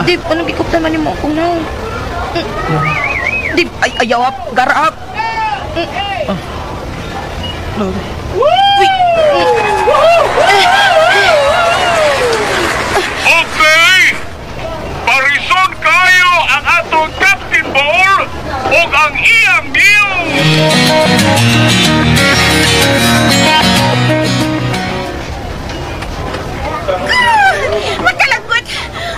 Dib, anong gikuptan man nimo akong naong? Dib, ay ayaw ap, gara ap. Lori. Uy. Okay! Parison kayo ang atong Captain Ball ug ang iyang news! Makalagot!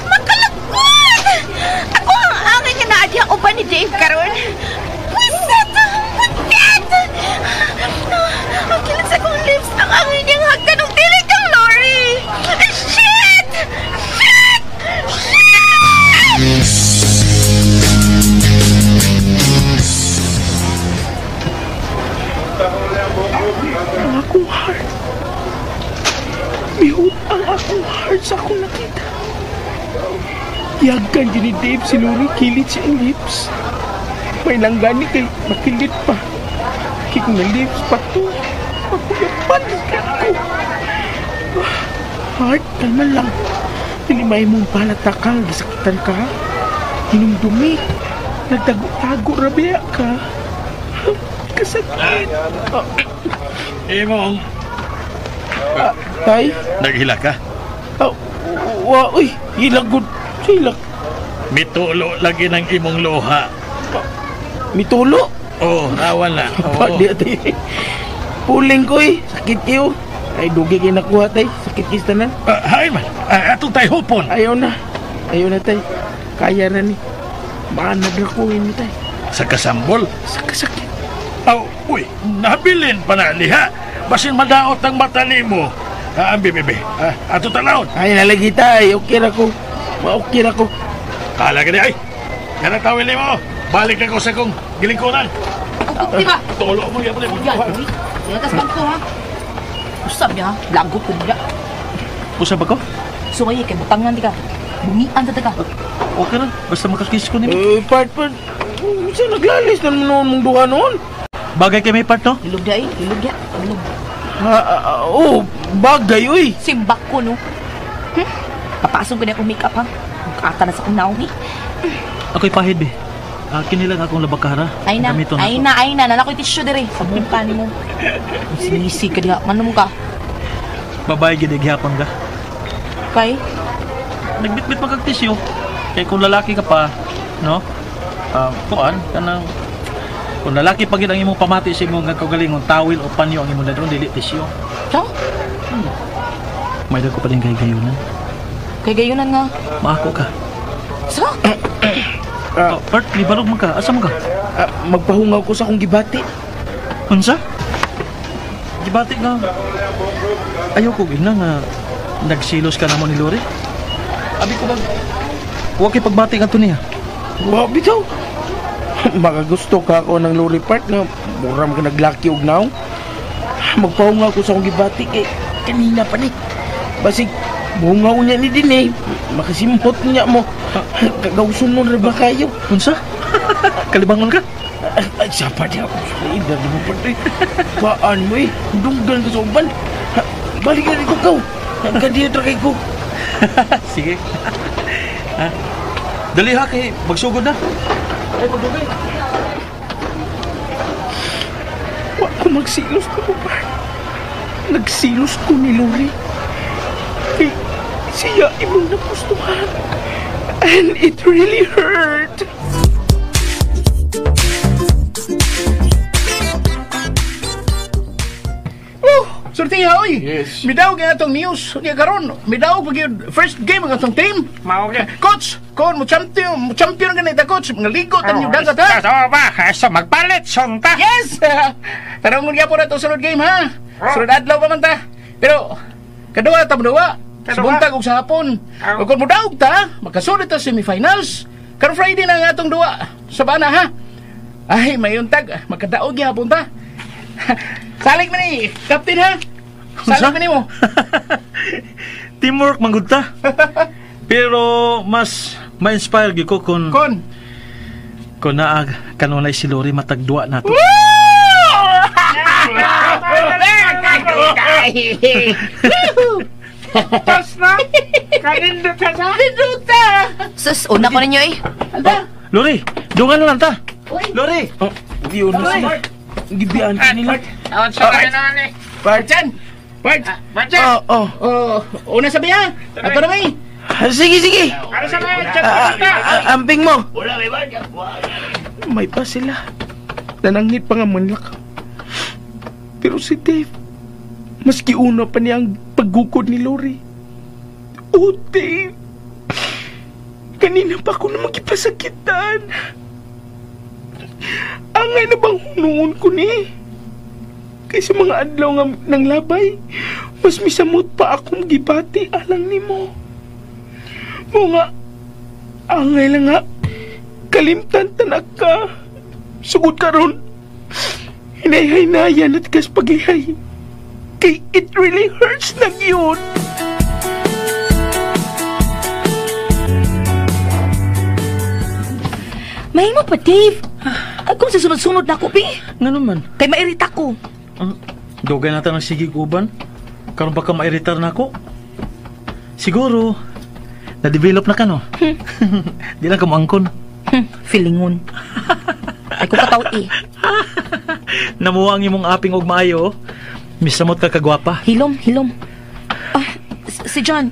Makalagot! Ako ang angin nga naadya uban ni Dave karon. Puset! Puset! Ang kilit sa kong lips ang angin niyang hagkan og dili kang Lori! Shit! Shit! Shit! Ang akong heart. Mihut ang akong heart sa akong nakita. Yagkan din ni Dave si Lori kilit sa iyang lips. May langgani kay makilit pa. Kay kung na lips pa to, makuyapan ka ko. Heart, kalma lang. Dili may mong palata ka, gisakitan ka. Hinumdumi, nagtago-tago rabiya ka. Kasakit. Imong. Tay? Naghila ka? Wa, uy, hilak gud. Hilak. Mitulo lagi ng imong luha. Mitulo? Oo, rawan na. Oo. Di, tay. Puling ko eh. Sakit kayo. Ay, dugi kayo nakuha, tay. Sakit kayo tanan. Hain man. Atong tay hupon. Ayaw na. Ayaw na, tay. Kaya na ni. Maanad na ko ini, tay. Sa kasambol? Sa kasakit. Aw, uy, nabilin pa na liha. Basin madaot ang mata nimo. Ambi, bebe. Ato talawon. Ay, nalagi, tay. Okay ra ko. Okay ra ko. Kala ka ni, ay. Ganang tawil nimo. Balik na ko sa kong gilingkunan. Di ba? Tulo mo yan. Yan, uy. Yan, tas bangko, ha? Usab niya, ha? Lagot ko niya. Usab ako? Sumay, kay butangan di ka. Bungian sa ka. Okay na. Basta makakiss ko nimo. Eh, part. Saan naglalis na naman noon mong duha noon? Bagay kay may part, no? Ilog dia, eh. Ilog dia. Ilog. Oh, bagay, uy. Simbak ko, no? Papasok ko na akong make-up, ha? Ata na sa akong naong, eh. Ako'y pahid, be. Kinilang akong labakara. Ay na, ay na, ay na. Nanakoy tissue dire. Sa mukha ni mo. Sinisi ka diha. Mano mo ka? Babae, ginighapon ka. Kay? Nagbitbit pa kag tissue. Kaya kung lalaki ka pa, no? Kuan, kanang... Kung lalaki pa gid ang imong pamati sa imong kaugalingon, tawil o panyo ang imong dadron, dili tissue. So? May dag ko pa din kay gayunan. Kay gayunan nga. Maako ka. So? Bart, libarog man ka. Asa man ka? Magpahungaw ko sa akong gibati. Unsa? Gibati nga. Ayaw ko gina nga nagsilos ka na mo ni Lori. Abi ko bag, huwag kay pagbati ka to niya. Wa bitaw. Makagusto ka ako ng Lori Park nga mura man ka naglaki og naong. Magpahungaw ko sa akong gibati kay kanina pa ni. Basig bungaw niya ni din eh. Makasimhot niya mo. Kagawson mo rin ba kayo? Unsa? Kalibangon ka? Ay, sapa niya ako. Ay, dali mo pa rin. Paan mo eh? Dunggan ka sa uban. Balik na rin ko kaw. Kadiyo trakay ko. Sige. Dali ha, kay magsugod na. Ay, pagdugay. Wa ko magsilos ko ba? Nagsilos ko ni Lori. Kay siya imong napustuhan. And it really hurt. Oh, sortiha, oy. Yes. Midaw nga atong news niya karon. Midaw pag first game ang atong team. Mao ka. Coach, kon mo champion ganita coach, mga ligo tan yung dagat ha. So ba, so magpalit song ta. Yes. Tarong nga po na itong sunod game ha. Sunod adlaw pa man ta. Pero kadua ta moduwa. Sa buntag ug sa hapon. Ug kung modaog ta, makasulod ta semifinals. Karon Friday na nga atong duwa. Sa bana ha. Ay, mayuntag, makadaog gyapon ta. Salig man ni, captain ha. Salig man nimo. Teamwork manggod ta. Pero mas ma-inspire gyud ko kun naa kanunay si Lori matagduwa nato. Tas na! Kanindot ka sa? Ninduta! Sus, una ko ninyo eh. Lori, dungan na lang ta. Lori! Oh, yun na sila. Gibian ka nila. Part! Part! Part! Oh, oh. Una sabi ha. Ato na may. Sige, sige. Amping mo. May pa sila. Nanangit pa nga manlak. Pero si Dave, maski una pa niya ang paggukod ni Lori. Oh, Dave. Kanina pa ako na magipasakitan. Angay na bang hunuon ko ni? Kaysa mga adlaw nga ng labay, mas misamot pa akong gibati alang nimo. Mo nga, angay lang nga, kalimtan tanak ka. Sugod karon, hinay-hinayan at kas pagihay. Kay it really hurts na yun. Mahimo pa, Dave. Ay, kung sa sunod-sunod na ako, pi. Nga naman. Kay mairita ko. Dugay na ta ng sige uban. Karon baka mairitar na ako. Siguro, na-develop na ka, no? Di lang ka moangkon. Feelingon. Ay, kung kataw, eh. Namuha ang imong aping og maayo. Misamot ka kagwapa. Hilom, hilom. Ah, si John.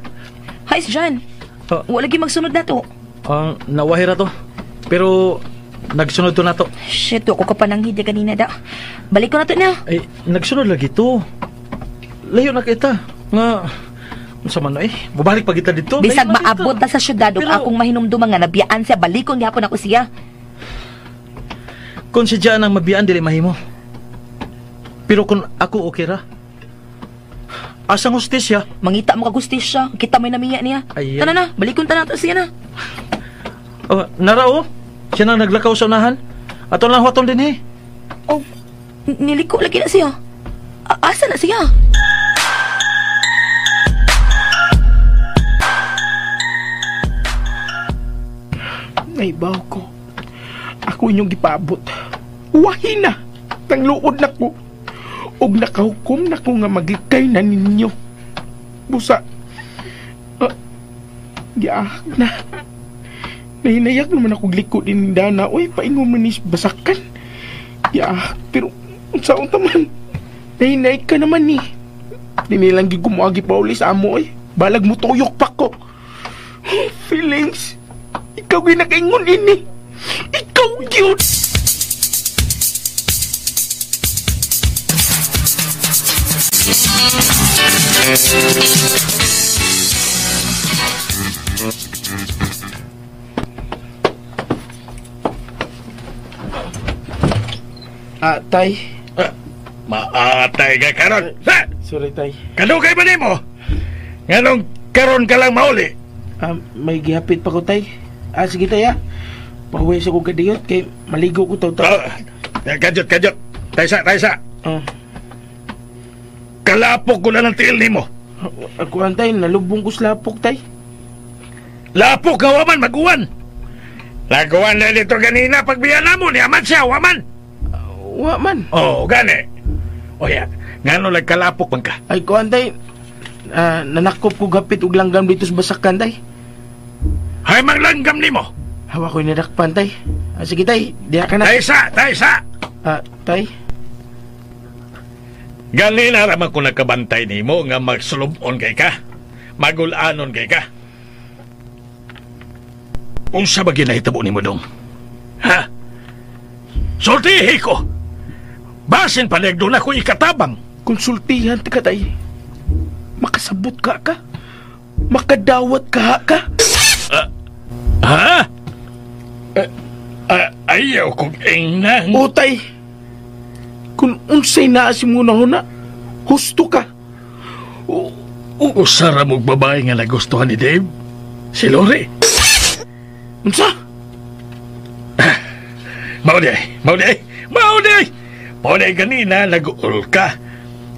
Hi, si John. Wala lagi magsunod na to. Nawahira to. Pero nagsunod to na to. Shit, ako ka pananghid kanina da. Balik ko na to na. Ay, nagsunod lagi to. Layo na kita. Nga, unsa man na eh. Bubalik pa kita dito. Bisag Layo na kita. maabot na sa syudad ug akong mahinumduman nga nabiyaan siya, balikon gihapon ako siya. Kung si Jan ang mabiyaan, dili mahimo. Pero kung ako okay ra. Asang hustisya? Mangita mo kag hustisya, kita may namiya niya. Ayan. Tana na, balikon ta na to siya na. Oh, nara oh. Siya nang naglakaw sa unahan. Ato lang huwaton din eh. Oh, niliko lagi na siya. Asa na siya? Naibaw ko. Ako inyong gipaabot. Wahi na. Tangluod na ko. Og nakahukom na ko nga magikay na ninyo. Busa. Giahag na. Nahinayak naman ako gliko din Dana. Uy, paingon man ni basakan. Giahag. Pero, unsaon ta man. Nahinayag ka naman ni. Di nilang gigumuagi pa uli sa amo. Uy. Balag mo tuyok pa ko. Feelings. Ikaw ginakaingon ini. Ikaw gyud. Ah, tay. Maatay ka karon. Ha? Sorry, tay. Kadugay ba nimo? Nganong karon ka lang mauli? May gihapit pa ko, tay. Ah, sige, tay, ah. Pahuwi sa kong kadiyot kay maligo ko taw-taw. Kadyot, kadyot. Taysa, taysa. Kalapok ko na ng tiil nimo. Ako, tay, nalubong ko sa lapok, tay. Lapok ka, waman, maguwan. Laguan na dito ganina pagbiyan na mo, ni aman siya, waman. Waman. Oo, gani. O ya, ngano nagkalapok man ka? Ay, kuan, tay. Nanakop ko gapit og langgam dito sa basakan, tay. Hay, manglanggam nimo. Hawa ko'y nadakpan, tay. Sige, tay. Diha ka na. Taysa, taysa. Tay. Ganina raman ko nagkabantay nimo nga magsulubon kay ka. Magulanon kay ka. Unsa ba ginahitabo nimo dong? Ha? Sultihi ko. Basin pa doon ako ikatabang. Konsultihan ka, tay. Makasabot ka ka. Makadawat ka ka. Ha? Ayaw kong ingnan. O, tay. Kung unsay naa si muna huna, husto ka. Usara mong babae nga nagustuhan ni Dave? Si Lori. Unsa? Mao di ay, mao di ay, mao di ay. Mao di ay ganina nag-uul ka.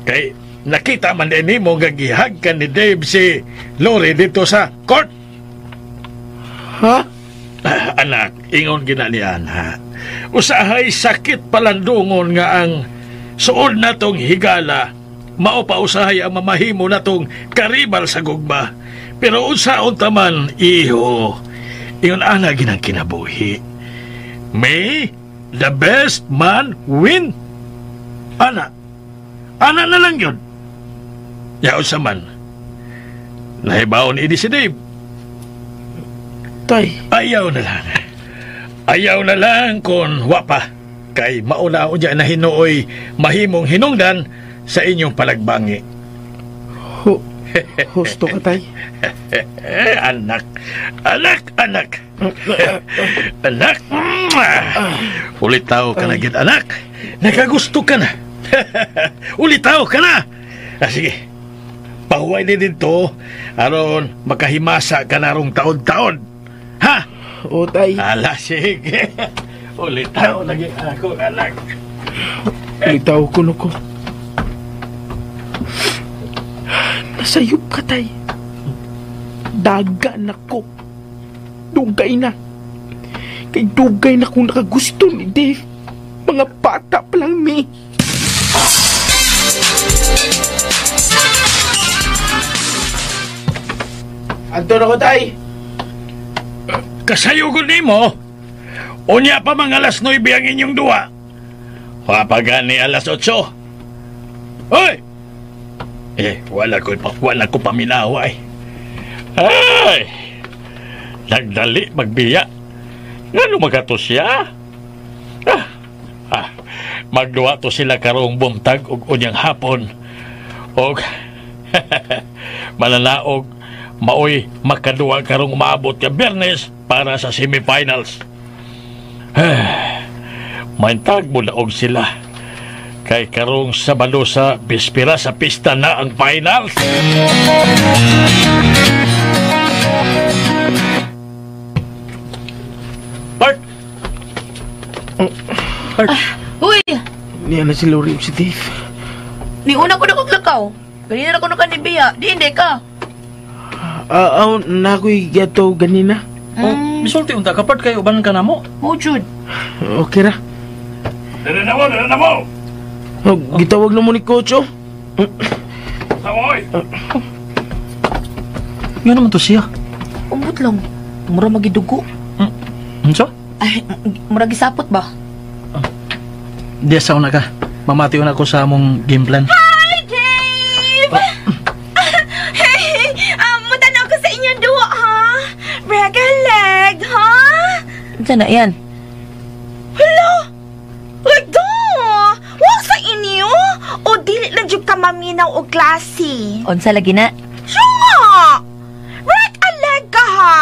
Kay nakita man din nimo nga gihag ka ni Dave si Lori dito sa court. Ha? Anak, ingon gina niyan ha. Usahay sakit palandungon nga ang suod natong higala, mao pa usahay ang mamahimo natong karibal sa gugma. Pero unsaon taman, iho, ingon ana ginang kinabuhi. May the best man win. Ana, ana na lang yun. Yaon sa man, nahibaon ini si Dave. Tay. Ayaw na lang. Ayaw na lang kung wa pa. Kay mauna unya na hinuoy mahimong hinungdan sa inyong palagbangi. Husto ka, tay. Anak. Anak, anak. Anak. Ulitaw ka na, gid, anak. Nakagusto ka na. Ulitaw ka na. Sige. Pahuway ni dito aron makahimasa ka na rong taon-taon. Ha? O, tay. Ala, sige. Ulitaw lagi ako, anak. Ulitaw ko no ko. Nasayop ka, tay. Daga na ko. Dugay na. Kay dugay na kong nakagusto ni Dave. Mga bata pa lang mi. Anto na ko, tay. Kasayugon nimo. Unya pa mga alas 9 ang inyong duwa. Wapagani alas 8. Hoy! Eh, wala ko paminawa eh. Ay! Nagdali magbiya. Ngano magato siya? Magduwa to sila karong buntag og unyang hapon. Og mananaog maoy makaduwa karong umaabot ka Biyernes para sa semifinals. Maintag mo naog sila. Kay karong Sabado sa bispira sa pista na ang finals. Bart! Bart! Uy! Niya na si Lori si Dave. Niuna ko na kong lakaw. Ganina na ko na kanibiya. Di hindi ka. Na ako'y gato ganina. Oh, misulti unta ka, Bart, kayo uban ka na mo. Oh, Jude. Okay ra. Dala na mo, dala na mo! Oh, gitawag na mo ni Coach, oh. Samoy! Nga naman to siya. Umot lang. Mura magidugo. Unsa? Ay, mura gisapot ba? Di sa una ka. Mamati una ko sa among game plan. Hi, Dave! Hey, mutanaw ko sa inyong duwa, ha? Break a leg, ha? Unsa na yan? Hala! Like, duh! Huwag sa inyo! O dili lang jud ka maminaw o klase. Unsa lagi na? Siya nga! Break a leg ka, ha?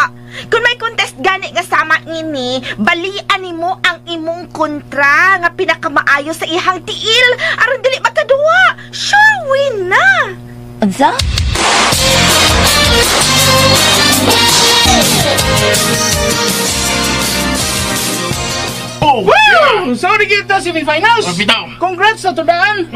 Kung may contest gani nga sama ini, balian nimo ang imong kontra nga pinakamaayo sa ihang tiil aron dili makaduwa. Sure win na. Unsa? Oh, woo! Sorry kita semifinals. Congrats sa tudaan.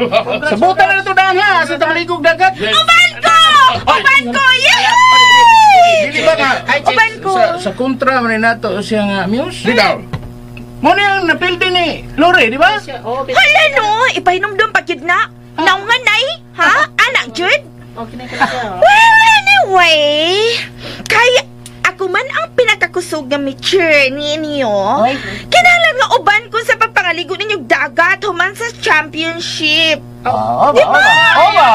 Sabutan na tudaan ha sa tamaligog dagat. Uban ko! Uban ko! Yay! Dili ba nga Uban ko. Sa kontra man nato siya nga Muse. Bitaw. Mo na ang napildi ni Lore, di ba? Hala no, ipahinomdom pa gyud na. Naungan nay, ha? Anak jud. Well, anyway, kay ako man ang pinakakusog nga mature ninyo. Kinahanglan nga uban ko sa pagpangaligo ninyong dagat human sa championship. Oo, di ba? Oo ba?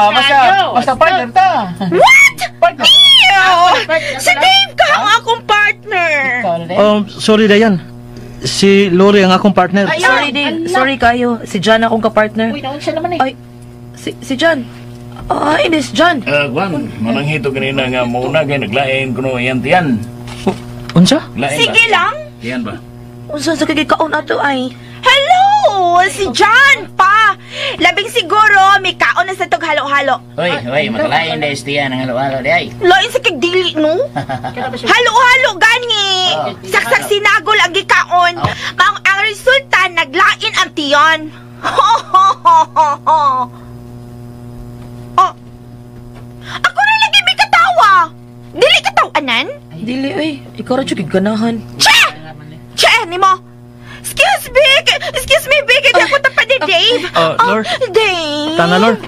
Basta partner ta. What? Ew! Si Dave ka ang akong partner. Sorry Dayan. Si Lori ang akong partner. Sorry, Dave. Sorry kayo. Si John akong kapartner. Uy, naon siya naman eh. Ay, si John. Ay, Miss John. Kwan, mananghito kanina nga muna kay naglain kuno iyan tiyan. Unsa? Lain Sige ba? lang. Tiyan ba? Unsa sa kagikaon ato ay? Hello! Si John pa! Labing siguro, may kaon na sa tog halo-halo. Hoy, hoy, makalain na istiyan ang halo-halo di ay. Lain sa kagdili, no? Halo-halo gani! Saksak sinagol ang gikaon. Maong ang resulta, naglain ang tiyon. Oh. Ako na lagi may katawa! Dili katawanan? Dili ay, ikaw ra jud ganahan. Che! Che, nimo! Excuse me! Excuse me, Big! Hindi ako tapad ni Dave! Lord. Dave! Tana, Lord.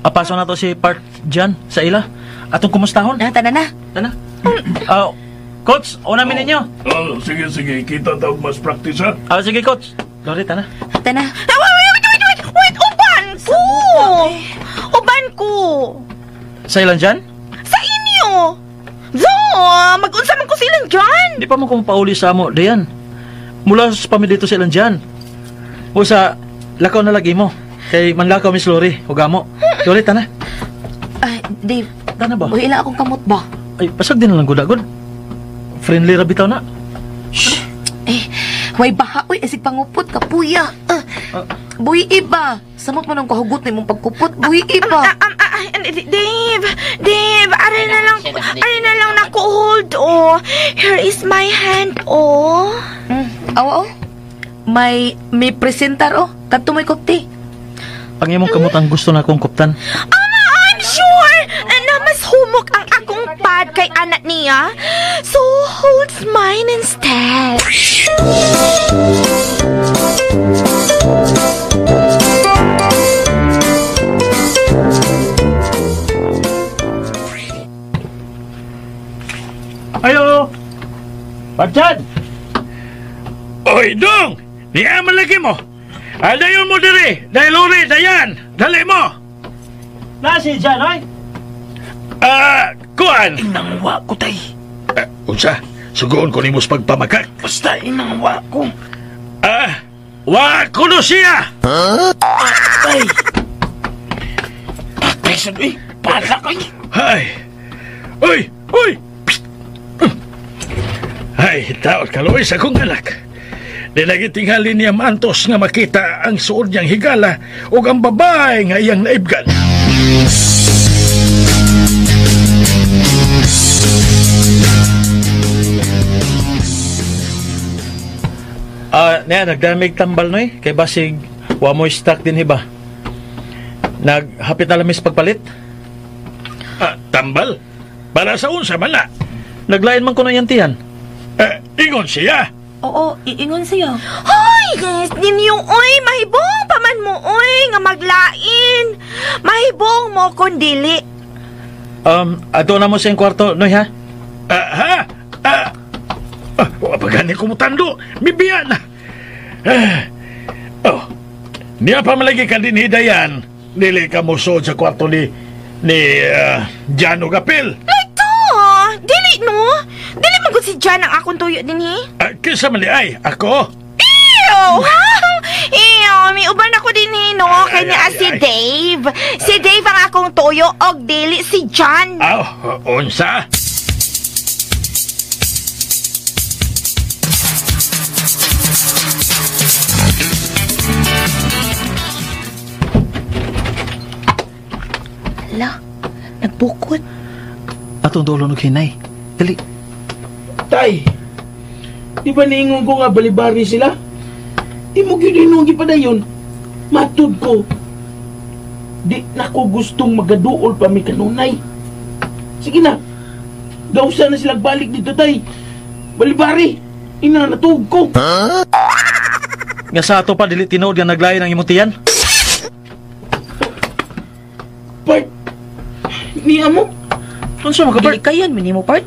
Apaso na to si Part Jan sa ila. Atong kumustahon. Tana na. Tana. Coach, una mi ninyo. Oh, sige, sige. Kita tawag mas practice ha. Sige, Coach. Lori, tana. Tana. Wait, wait, wait, wait! Wait, uban ko! Uban ko! Sa ilan dyan? Sa inyo! Zo! Mag-unsa man ko silang dyan! Di pa mo kung pauli sa amo, Dayan. Mula sa pamilya dito sa ilan dyan. O sa lakaw na lagi mo. Kay manlakaw, Miss Lori. O gamo. Lori, tana. Ay, Dave. Tana ba? Uy, ila akong kamot ba? Ay, pasag din na lang gud. Friendly ra bitaw na. Shh! Eh, way baha. Uy, asig pangupot kapuya. Buhi iba. Samot man ang kahugot na imong pagkupot. Buhi iba. Dave, Dave, aray na lang nako hold oh. Here is my hand oh. Awa oh. May presentar oh. Kadto may kupti. Ang imong kamot ang gusto na akong kuptan. Ama, I'm sure na mas humok ang akong pad kay anak niya. So holds mine instead. Ayo! Partyan! Oy, dong! Niya malagi mo! Adayon mo diri! Dahil Lori, Dayan! Dali mo! Na si Jan, oy! Kuan! Inangwa ko, tay. Unsa? Sugoon ko nimo sa pagpamakak. Basta inangwa ko. Wa ko no siya! Tay! Patay sa doy! Pala ko eh! Ay! Uy! Uy! Psst! Ay, taot kaluoy sa akong anak. Dinagitinghali niya maantos nga makita ang suod niyang higala ug ang babae nga iyang naibgan. Niya, nagdamig tambal noy. Kay basig, wa mo stock din hiba. Naghapit na lamis pagpalit. Tambal? Para sa unsa man na? Naglain man ko na yantihan. Ingon siya. Oo, iingon siya. Hoy, guys, ninyo, oy, mahibong pa man mo, oy, nga maglain. Mahibong mo kung dili. Ato na mo sa iyong kwarto, noy, ha? Ha? Wa pa gani ko mutando. Bibiya na. Niya pa malagi ka din hidayan. Dili ka musod sa kwarto ni Jano Gapil. Ito, dili no. Dili man gud si Jan ang akong tuyo din hi. Kinsa man di ay, ako? Ew! Ew, may uban ako din hi no. Kay niya si Dave. Si Dave ang akong tuyo og dili si Jan. Aw, unsa? Ala, nagbukod. Atong dulo og hinay. Dali. Tay, di ba niingon ko nga balibari sila? Di mo gyud inong gipadayon. Matud ko. Di na ko gustong magaduol pa mi kanunay. Sige na. Gawsa na sila balik dito, tay. Balibari. Ina natug ko. Huh? Nga sa ato pa dili tinuod nga naglain ang imong tiyan. Part. Niya mo? Unsa man ka, Bart? Gilikayan man nimo, Part.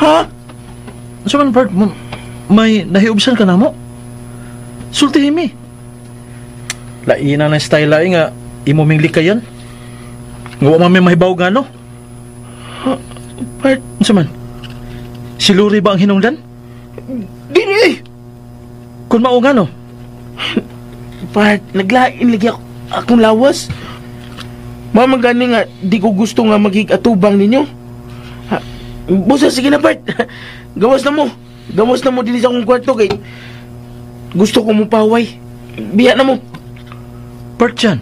Ha? Unsa man, Bart? May nahiubsan ka na mo? Sultihin mi. Laina na style lain nga imo ming likayan. Nga wa man may mahibaw nga no? Ha, Bart? Unsa man? Si Luri ba ang hinungdan? Dili! Kung mao nga no? Bart, naglain lagi akong lawas. Mama gani nga di ko gusto nga magig-atubang ninyo. Ha, busa, sige na, Bart. Gawas na mo. Gawas na mo din sa akong kwarto kay gusto ko mo paway. Biya na mo. Part yan.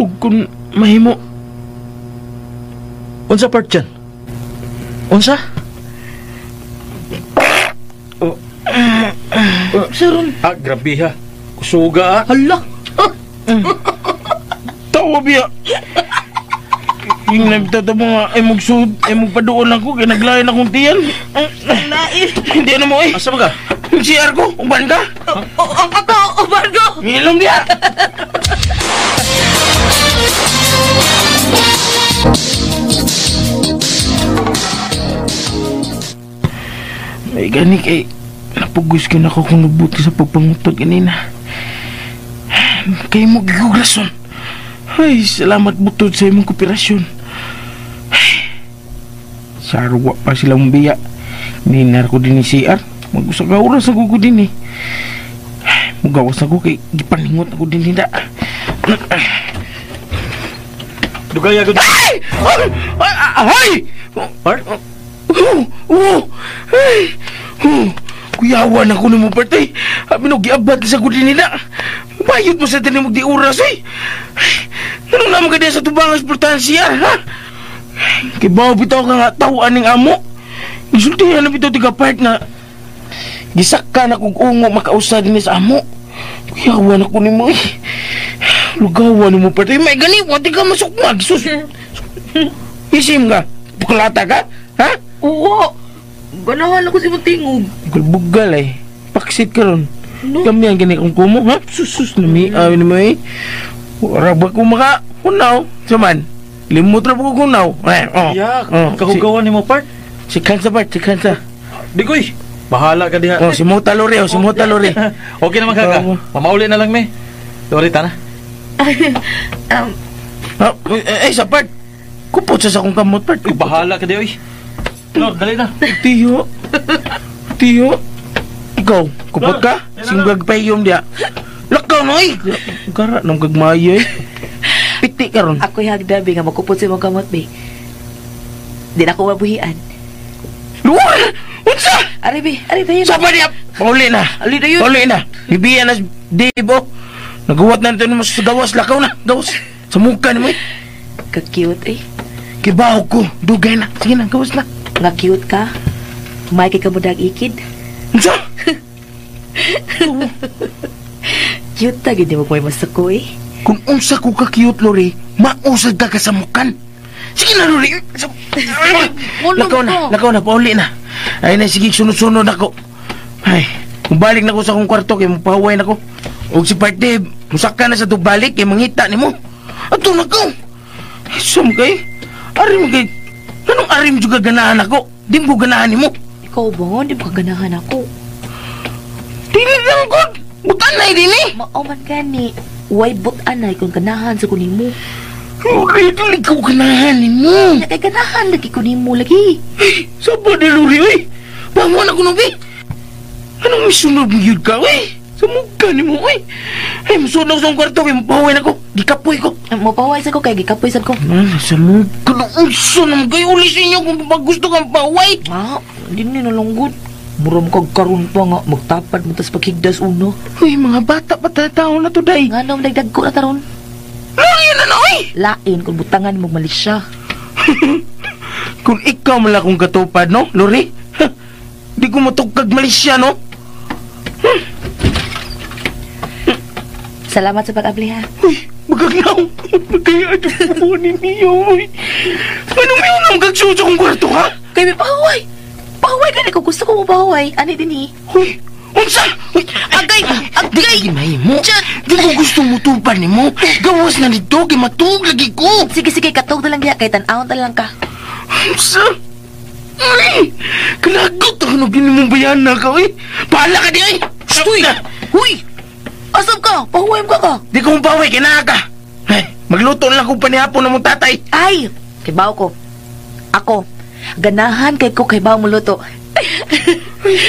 Ug kung mahimo. Unsa part yan? Unsa? Oh. Saron. Grabe ha. Kusuga ha. Hala. Tawa biya. Yung nagtata mo nga, ay magsud, ay magpadoon ako, kaya naglayan akong tiyan. Hindi ano mo eh. Asa ba ka? Yung CR ko, uban ka? Ako, uban ko! Ngilom niya! May gani kay, napugos ko na ako kung nagbuti sa pagpangutod kanina. Kaya mo gigugrason. Ay, salamat butod sa imong kooperasyon. Sarwa pa silang biya. Ninar ko din ni CR. Mag-usa ka oras ako ko din eh. Mugawas ako kay gipaningot ako din nila. Dugay agad. Ay! Ay! Part? Oh! Ay! Kuyawan ako nimo, Part eh. Abi no giabat sa ko din nila. Bayot mo sa tinimog di oras eh. Anong naman ka sa tubangas portahan siya, ha? Kay bawo bitaw ka nga tawaan ning amo. Gisultihan na bitaw tiga part na gisakka na kog ungo makausa din sa amo. Kuyawan ako nimo eh. Lugawan nimo part. May gani wati ka masukmag. Sus. Isim ka. Puklata ka? Ha? Oo. Ganahan ako si Tingog. Bugal eh. Paksit ka ron. No. Kami ang gani kong kumo, ha? Sus, nami, awin mo eh. Wala ba ko maka hunaw? Saman, limot ra ba ko hunaw? Eh, oh. Yeah, oh, kahugawan ni mo, Part. Si Kansa, Part, si Kansa. Digoy, bahala ka diha. Oh, si Mota Lore, oh, si Mota Lore. Okay naman kaka. Mamauli na lang, me. Lore, tana. Sa Part. Kupot sa akong kamot, part. Uy, bahala ka di, oy. Lord, dali na. Tiyo. Tiyo. Ikaw, kupot ka? Singgag payom diya. Lakaw na, oy. Gara, nang gagmaya, eh. Piti ka ron. Ako'y hagdabi nga makupot sa imong kamot, be. Di na ako mabuhian. Luwar! Unsa? Ari, be. Ari, tayo. Sapa niya! Pauli na. Ali na yun. Pauli na. Bibiyan na, Dave, oh. Naguwat na nito sa gawas. Lakaw na. Gawas. Sa mukha ni mo, eh. Ka-cute, eh. Kibaw ko. Dugay na. Sige na, gawas na. Nga cute ka. May kay kamudag ikid. Unsa? Cute ta, gindi mo po yung masuko, eh. Kung unsa ko ka-cute, Lori, mausad ka ka sa mukan. Sige na, Lori. Lakaw na. Lakaw na. Pauli na. Ay na, sige, sunod-sunod ako. Ay, kung balik na ko sa akong kwarto, kay mapahaway na ko. O si Part Dave, musaka na sa tugbalik, kay mangita ni mo. Ato na ko. Sum kay, arim kay, anong arim juga ganahan ako? Di mo ganahan ni mo. Ikaw ba? Di mo ganahan ako. Dili lang ko. Butanay din eh. Mao man gani. Way butanay kung ganahan sa kunin mo. Lori, dili ko ganahan ni mo. Kay ganahan lagi ko nimo lagi. Saba ni Lori, oy. Pamuan ako nung, Anong misunod mo yun ka, oy? Sa mukha ni mo, oy. Ay, musunod sa kwarto, kay mapaway na ko. Gikapoy ko. Mapaway sa ko, kay gikapoy sa ko. Sa mukha na unso naman kayo. Uli sa inyo kung gusto kang paway. Ah, hindi ni nalunggod. Mura mo kagkaroon pa nga. Magtapad mo tas paghigdas uno. Uy, mga bata pa tao na to, day. Nga nung dagdag ko na taron. Lain na na, oy! Lain kung butangan mo malis siya. Kung ikaw man lang akong katupad, no, Lori? Di ko matugkag malis siya, no? Salamat sa pag-abli, ha? Uy, magagnaw. Magkaya ito po ninyo, uy. Anong may unang gagsuso kong kwarto, ha? Kay may pahuway. Pahuway ka ko. Gusto ko mo pahuway. Ani din, eh. Uy, unsa? Uy, agay! Agay! Di may mo. Di ko gusto mo tupan ni mo. Gawas na nito, kay matug lagi ko. Sige, sige, katug na lang diya. Kay tan-awon na lang ka. Unsa? Ay! Kalagot ako nung ginimong bayana ka, uy. Pahala ka di, ay! Uy! Uy! Asap ka! Pahuway mo ka ka! Di ko mapaway, kinaka ka! Ay, magluto na lang kong panihapon ng mong tatay. Ay! Kay bao ko. Ako. Ganahan kay ko kay bao mo luto.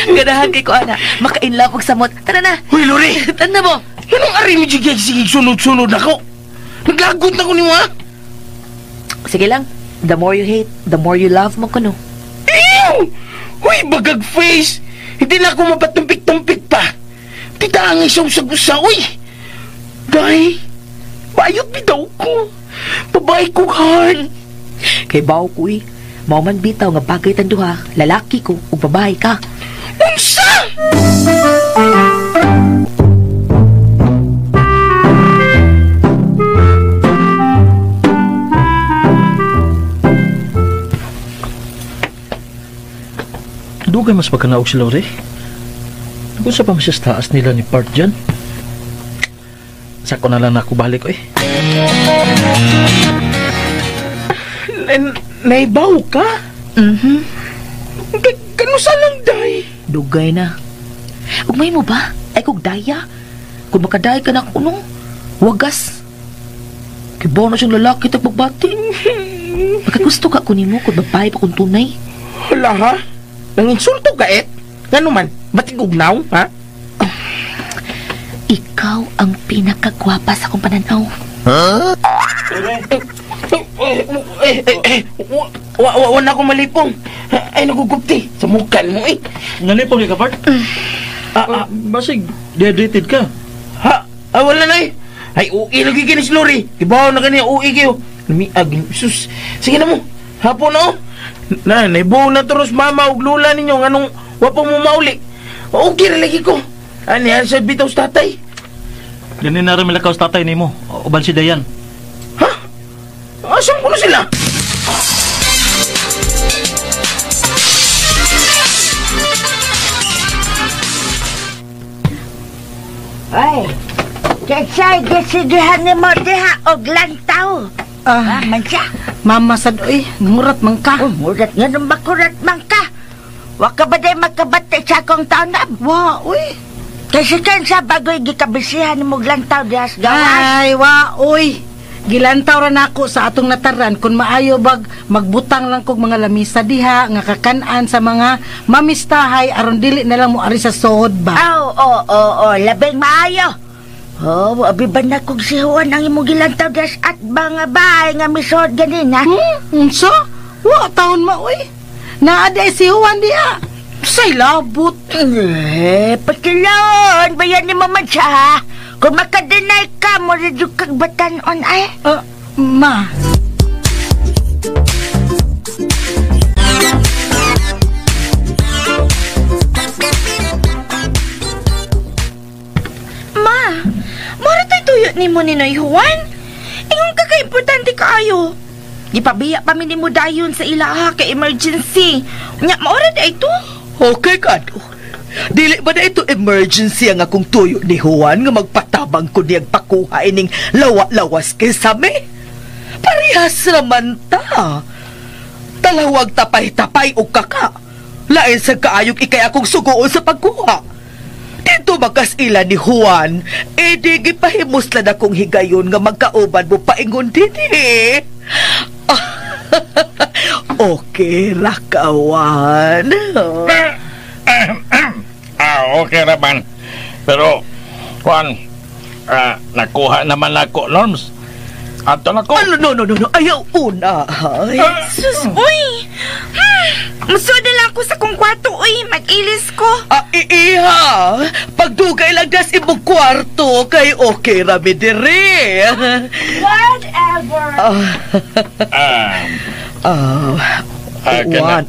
Ganahan kay ko, ana. Makainlove og samot. Tara na! Uy, Lori! Tanda mo! Anong ari mo sige sige sunod-sunod ako? Naglagot na ko niyo, ha? Sige lang. The more you hate, the more you love mo ko, no? Ew! Uy, bagag face! Hindi na ako mapatumpik-tumpik pa. Tita ang isaw sa gusa, uy! Day, bayot bitaw ko. Babae ko heart. Kay bao ko, eh. Mao man bitaw nga bagay tanduha, lalaki ko ug babae ka. Unsa? Dugay mas pagkanaog si Lori. Kung sa pa siya sa taas nila ni Part dyan. Sako na lang ako balik, eh. Naibaw ka? Mhm. Kano sa lang, day? Dugay na. Ugmay mo ba? Ay kog daya. Kung makadaya ka na kunong, wagas. Kibaw na siyang lalaki tag pagbati. Makagusto ka kunin mo kung babae pa kung tunay. Hala ha? Nang insulto ka eh? Gano man? Ba't igugnaw, ha? Oh, ikaw ang pinakagwapa sa akong pananaw. Huh? Wala akong malipong. Ay, nagugupti. Sa mukha mo eh. Nalipong ka, Bart? Basig, dehydrated ka. Ha? Ah, wala na eh. Ay, ui lagi kinis, Lori. Ibaw na kaniya, ui kayo. Lumiag. Sus. Sige na mo. Hapon na oh. Na, naibuo na turos mama ug lula ninyo. Anong wapang mo mauli. Okay na lagi ko. Ani, ano sa bitaw sa tatay? Ganin na rin milakaw sa tatay ni mo. Uban si Dayan. Ha? Asan ko na sila? Ay, kaysa'y gisigihan ni mo diha og lantaw. Ah, man siya. Mama sad, oy, nangurat man ka. Oh, murat nga nung makurat man ka. Wa ka ba day magkabati sa akong taonab? Wa, oy. Kaysa kan sa bagoy gikabisihan ni mo lantaw diha sa gawas. Ay, wa, oy. Gilantaw ra nako sa atong nataran kung maayo bag magbutang lang kog mga lamisa diha nga kakan-an sa mga mamistahay aron dili na lang mo ari sa sood ba. Aw, oo, oo, labing maayo. Oh, abi ba na kog si Juan ang imong gilantaw das at mga bahay nga misod ganina? Unsa? Wa taon ma oy. Naa di si Juan diha. Say labot. Eh, patilon, bayan ni mo man siya ha. Kung makadenay ka, mo rin yung kag batanon ay. Ma. Ma, mura to'y tuyo ni mo ni Noy Juan. Ingon ka ka-importante kaayo. Gipabiya pa mi nimo dayon sa ilaha kay emergency. Nya, maura di ay to. Okay ka, do. Dili ba na ito emergency ang akong tuyo ni Juan nga magpatabang ko niyang pakuha ining lawa-lawas kay sami? Parehas raman ta. Talawag tapay-tapay o kaka. Lain sa kaayog ikay akong sugoon sa pagkuha. Dito makas ila ni Juan, eh di gipahimuslan akong higayon nga magkauban mo paingon din eh. Okay, rakawan. Okay raman. Pero, Juan, nakuha naman ako, Norms. Ato na ko. Ano, no. Ayaw una. Ay. Sus, uy! Musuod na lang ako sa kong kwarto, uy. Mag-ilis ko. Iha! Pagdugay lang das imong kwarto, kay okay rami dire. Whatever.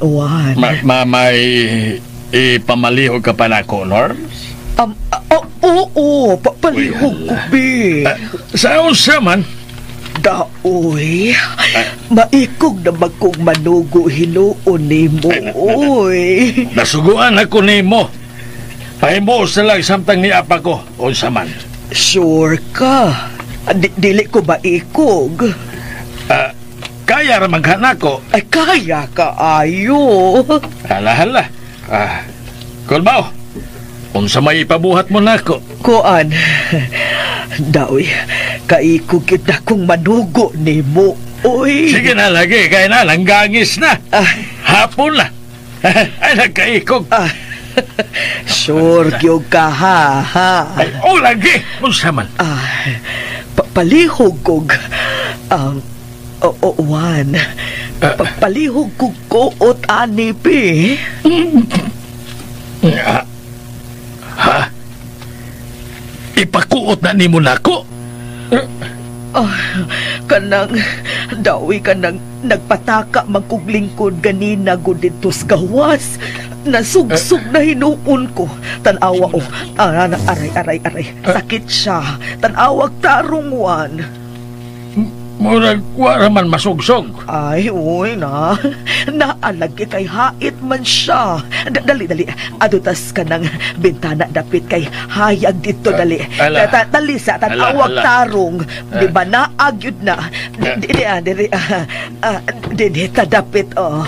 Uwan. May ipamalihog ka pa na ako, Norms? Oo, palihog ko, be. Sa unsa man? Daoy, maikog na magkong manugo hinuon nimo, oy. Nasuguan ako nimo. Pahimo sa lang samtang ni apa ko, unsa man. Sure ka. Dili ko maikog. Kaya ra maghan ako. Ay, kaya ka ayo. Hala. Kulmao, unsa may ipabuhat mo nako? Kuan, daoy, kaikog yun akong manugo nimo, oy. Sige na lagi, kaya na, langgangis na. Hapon na. Ay, nagkaikog. Sure, gyud ka, ha, ha. Ay, oh, lagi. Unsa man? Palihog kog, Juan, palihog kog kuot ani, pi. Ha? Ipakuot na nimo nako? Kanang dawi kanang nagpataka magkuglingkod ganina gud didto sa gawas. Nasugsug na hinuon ko. Tan-awa oh. Aray. Sakit siya. Tan-awag tarong, Juan. Murag wa raman masugsog. Ay, uy na. Naalagi kay hait man siya. Dali. Adutas ka ng bintana dapit kay hayag dito, dali. Dali sa tan-awag tarong. Di ba naag yun na? Dili, dili, tadapit, oh.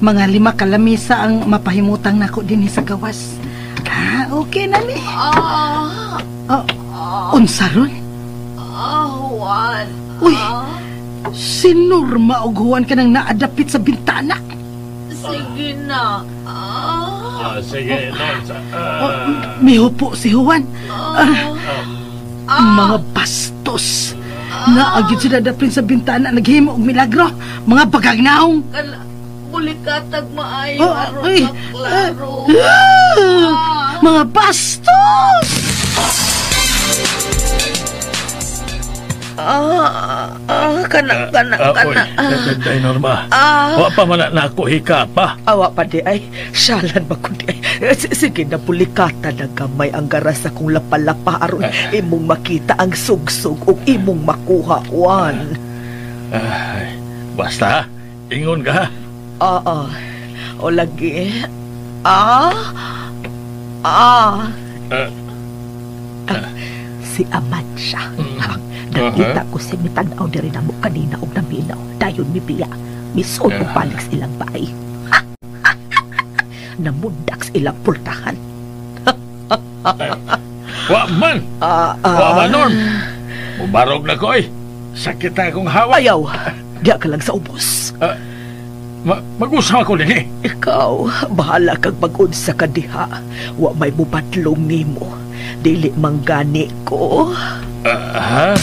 Mga 5 kalamisa ang mapahimutang nako dinhi sa gawas. Okay na ni. Unsa ron? Juan. Uy, si Norma og Juan kanang naadapit sa bintana. Sige na. Sige, Norms. Mihupo si Juan. Mga bastos. Naagid sila dapit sa bintana, naghimo og milagro. Mga bagagnaong. Bulikatag maayo, aron maklaro. Mga bastos! Kana. Day, Norma. Wa pa man na ako hika pa. Awa pa di ay. Syalan ba ko di ay. Sige na, bulikata na gamay ang garas akong lapalapa aron imong makita ang sugsug ug imong makuha, Juan. Ay, basta, ingon ka. Oo. O lagi. Ah. Ah, Si Amansya. Nakita ko si mitanaw diri namo kanina og naminaw. Dayon mibiya. Misod og balik sa ilang baay. Namundak sa ilang pultahan. Wa man. Wa man, Norm. Mubarog na ko, eh. Sakit na akong hawak. Ayaw. Diya ka lang sa ubos. Mag-usap ako din, eh. Ikaw, bahala kag mag-unsa ka diha. Wa may mubadlong nimo. Dili manggani ko. Ha?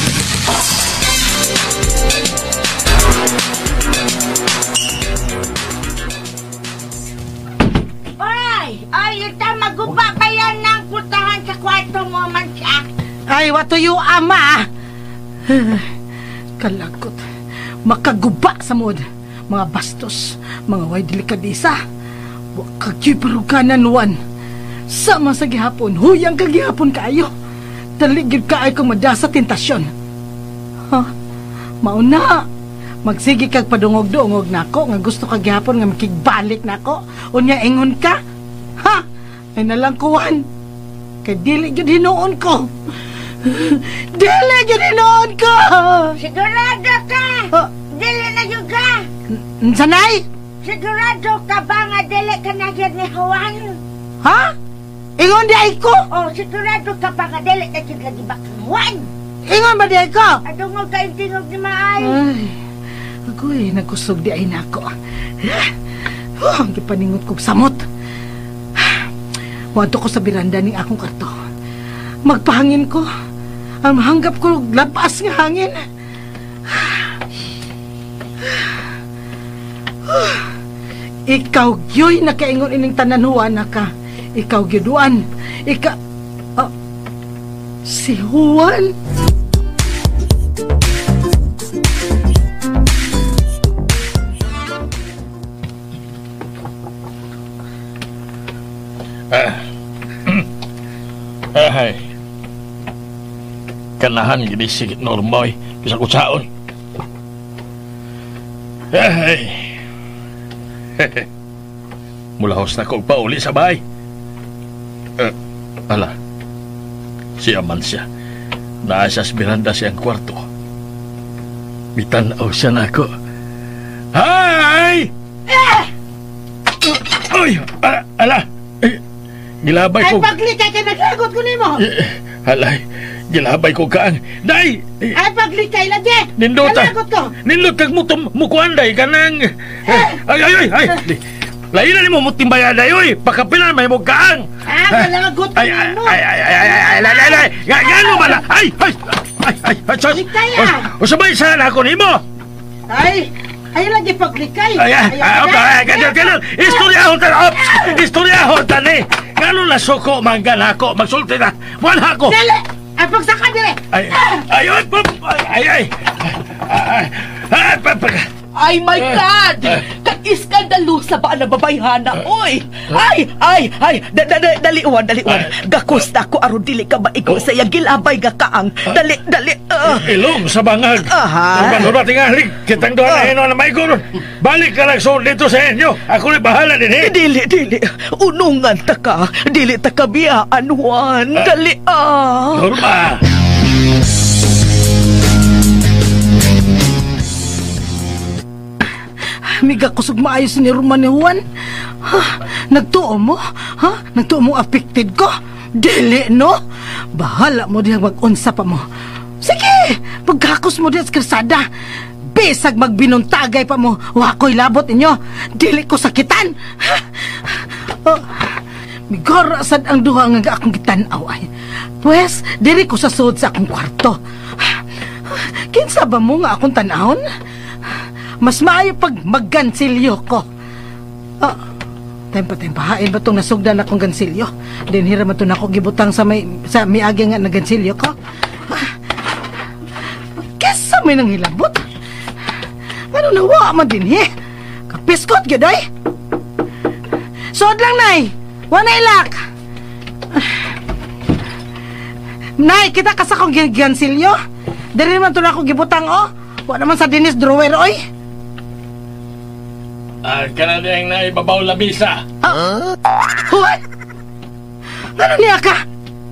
Ay, ay, ita maguba pa yan ng putahan sa kwarto mo man siya. Ay, watuyo ama. Kalagot. Makaguba sa mod. Mga bastos, mga way delikadesa. Wa kagyo'y paruganan, Juan. Sama sa gihapon, huyang kagihapon kaayo. Taligid ka ay kong madasa tentasyon. Ha? Mauna. Magsige kag padungog-dungog nako nga gusto ka gihapon nga makigbalik nako. Unya ingon ka. Ha? Ay nalang kuwan. Kay dili gyud hinuon ko. Dili gyud hinuon ko. Sigurado ka. Dili na yun ka. Sanay? Sigurado ka ba nga dili ka na yun ni Juan? Ha? Ingon di ay ko? Oh, sigurado ka ba nga dili na yun lagi ba kang Juan? Ingon ba di ay ko? Adungog ka yung tingog ni Maay. Ay, agoy, nagkusog di ay nako. Oh, ang gipaningot kog samot. Wadto ko sa biranda ning akong karto. Magpahangin ko. Ang hanggap ko labas nga hangin. Ikaw gyoy nakaingon ining tanan, Juan ka. Ikaw gyud, Juan. Ika si Juan. Ay. Kanahan gini si Norma, eh. Bisa kutsaon. Ay. Mulahos na kong pauli sa bahay. Ala. Si Amansya. Naa sa biranda siyang kwarto. Mitanaw siya na ako. Hi! Ay! Ala! Gilabay Ay, ko. paglikay ka, naglagot ko nimo. Alay, gilabay ko kaang. Day! Ay, paglikay lagi. Nindot ah. Naglagot ko. Nindot kag mukuan day kanang. Ay, ay, ay, ay. Lain na nimo mutimbaya day oy. Pakapilan may mo kaang. Ah, naglagot ko Ay, ay, nimo. ay, ay, ay, ay, ay, ay, ay, ay. Ngano ba na? Ay, ay, ay, ay, ay, sus. Likay, ah. O sabay sana ako nimo. Ay, ay lagi paglikay. Ay, ay, ay, ay, ganyan, ganyan. Istoryahon ta, ops. Istoryahon ta ni. Ngano na suko mangga na ako. Magsulti na. Wala ako. Dali! Ay, pagsaka dili! Ay, ay, ay, ay, ay, ay, ay, ay, Ay, my God! Kag-iskandalusa ba ang babayhana, oy? Ay, ay, ay, daliwan, daliwan. Gakos na ko aron dili ka maigo sa iyang gilabay nga kaang. Dali, dali. Ilong sa bangag. Aha. Norma, tingali. Kitang doon na ino na maigo. Balik ka lang so dito sa inyo. Ako rin bahala din, eh. Dili, dili. Unungan ta ka. Dili ta ka biyaan, Juan. Dali, ah. Norma! Miga kusog maayos ni Roman ni Juan. Ha? Nagtuo mo? Ha? Nagtuo mo affected ko? Dili, no? Bahala mo diha mag-unsa pa mo. Sige! Pagkakos mo diha sa kalsada. Bisag magbinuntagay pa mo. Wa ko'y labot inyo. Dili ko sakitan. Ha? Oh, migora sad ang duha nga akong gitan-aw ay. Pwes, diri ko sa sud sa akong kwarto. Kinsa ba mo nga akong tan-awon? Mas maayo pag maggansilyo ko. Ah, tempa, tempa. Hain ba itong nasugdan akong gansilyo? Din hira man ito na ako gibutang sa may, sa miagi nga nagansilyo ko. Ah, kesa may nanghilabot. Ano nawa man din he? Kapiskot gyud ay. Sod lang, Nay. Wala ilak. Nay, kita ka sa akong gansilyo. Dili man ito na ako gibutang, oh. Wa naman sa dinis drawer, oy. Ah, kanadeng na ibabaw lamisa. What? Ngano niya ka?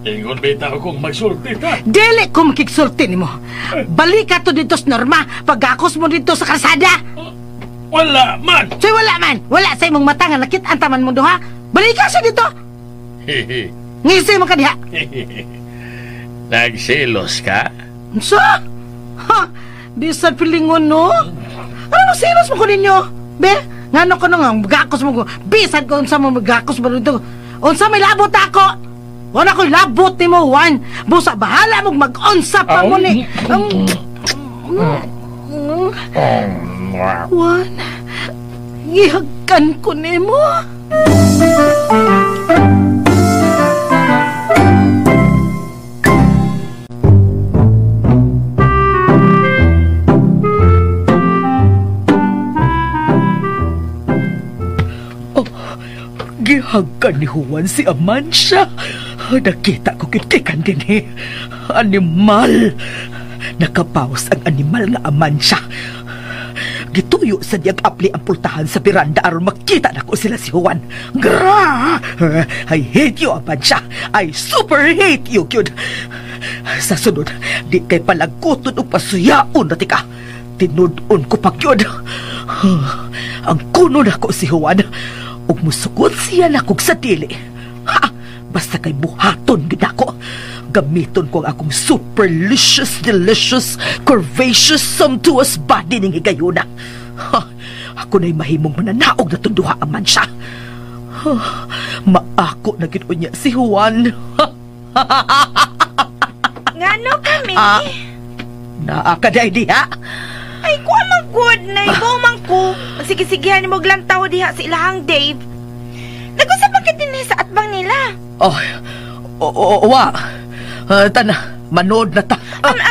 Ingon bitaw kong magsulti ta. Dili ko makigsulti nimo. Balik ka to dito sa Norma, pagakos mo dito sa kalsada. Wala man. Soy wala man. Wala sa imong mata nga nakit ang taman mo duha. Balik ka sa dito. Ngisi mo ka diha. Nagselos ka? Unsa? Ha? Di sa pilingon no? Ano mo selos mo ko ninyo? Be, ngano ko no nga magakos mo ko. Bisan ko unsa mo magakos mo dito. Unsa may labot ako? Wala ko'y labot ni mo, Juan. Busa, bahala mong mag-unsa pa mo ni... Juan, gihagkan ko ni mo. Oh, gihagkan ni Juan si Amansya. Nakita ko kitikan din eh. Animal. Nakapaus ang animal nga Amansya. Gituyo sa diyag apli ang pultahan sa biranda aron makita na ko sila si Juan. Gra! I hate you, Amansya. I super hate you, gyud. Sa sunod, di kay palagkuton o pasuyaon na tika. Tinud-on ko pa gyud. Ang kuno na ko si Juan. Ug musukot siya na kog sa dili. Ha! Basta kay buhaton gid ako. Gamiton ko ang akong superlicious, delicious, curvaceous, sumptuous body ning higayuna. Ha, ako na'y mahimong mananaog na tunduha ang mansya. Ha, maako na gid unya si Juan. Ngano kami? Ah, naa ka day diha. Ay, kuha man good na ibaw man ko. Sige-sigihan mo glantaw diha sa ilahang Dave. Nag-usap ang katinay sa atbang nila. Oh, wa. Tana, manood na ta.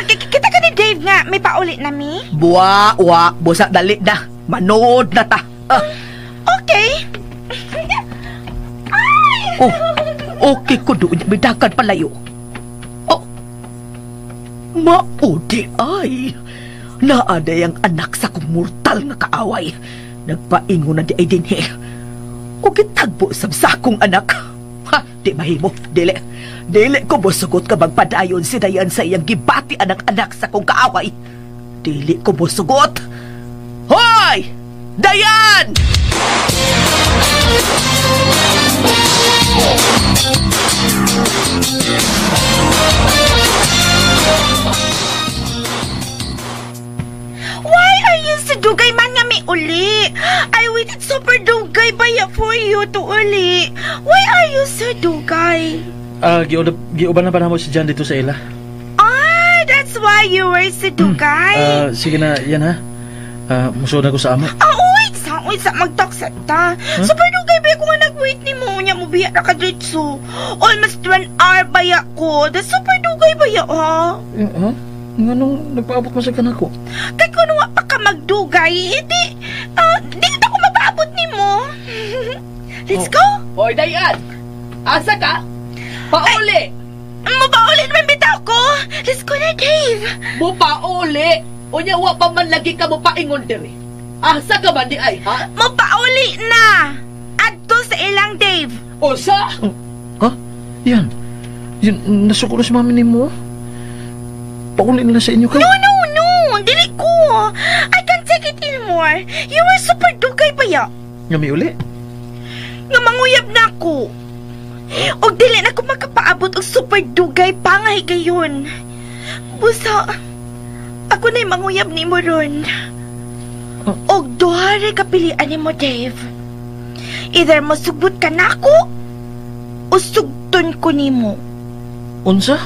Kita ka ni Dave nga, may paulit na mi? Buwa, wa, busa dali na. Manood na ta. Okay. Ay! Oh, okay ko doon, may dakan palayo. Oh, maudi ay. Naaday ang anak sa kumurtal nga kaaway. Nagpaingon na di ay dinhi. O gitagbo sa sakong anak. Ha, di mahimo, dili. Dili ko mosugot ka magpadayon si Dayan sa iyang gibati anak-anak sa kong kaaway. Dili ko mosugot. Hoy! Dayan! Why are you so dugay man nga may uli? I waited super dugay baya for you to uli. Why are you so dugay? Giuban na ba na mo si John dito sa ila? Ah, that's why you were so dugay. Sige na, yan ha. Musuod na ko sa amo. Ah, wait sa magtalk sa ta. Huh? Super dugay ba ko nga nag-wait ni mo niya mo biya na ka dritso. Almost 1 hour baya ko. That's super dugay baya ha. Huh? Nganong nagpaabot mo sa kanako? Kay kung wa pa ka magdugay, hindi, di kita ko mapaabot ni mo. Let's go! Hoy, Dayan! Asa ka? Pauli! Mapauli naman bitaw ko! Let's go na, Dave! Mupauli! Unya, wa pa man lagi ka mupaingon diri. Asa ka man di ay, ha? Mapauli na! Adto sa ilang, Dave! Usa? Ha? Yan. Yan, nasuko na si mami ni mo. Pauli nila sa inyo ka? No, no, no! Dili ko! I can't take it anymore! You were super dugay pa ya! Nga may uli? Nga manguyab na ako! Og dili na ko makapaabot og super dugay pa nga higayon. Busa, ako na'y manguyab ni mo ron. Og duha ra kapilian nimo, Dave. Either masugbot ka na ako, o sugton ko nimo. Unsa?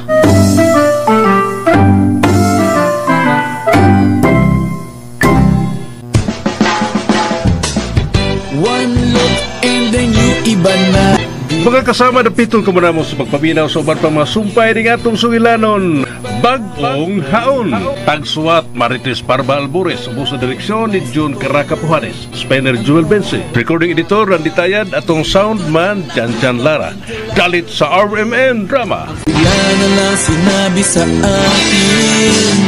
One look and then you iba na. Mga kasama na pitong kamunamo sa pagpaminaw sa uban pang mga sumpay ng atong sugilanon. Bagong Haon. Tagsuwat Marites Parba Albures. Ubos sa direksyon ni June Caraca Pujanes. Spinner Jewel Bense. Recording editor Randy Tayad. Atong soundman Jan Jan Lara. Dalit sa RMN Drama. Yan na lang sinabi sa akin.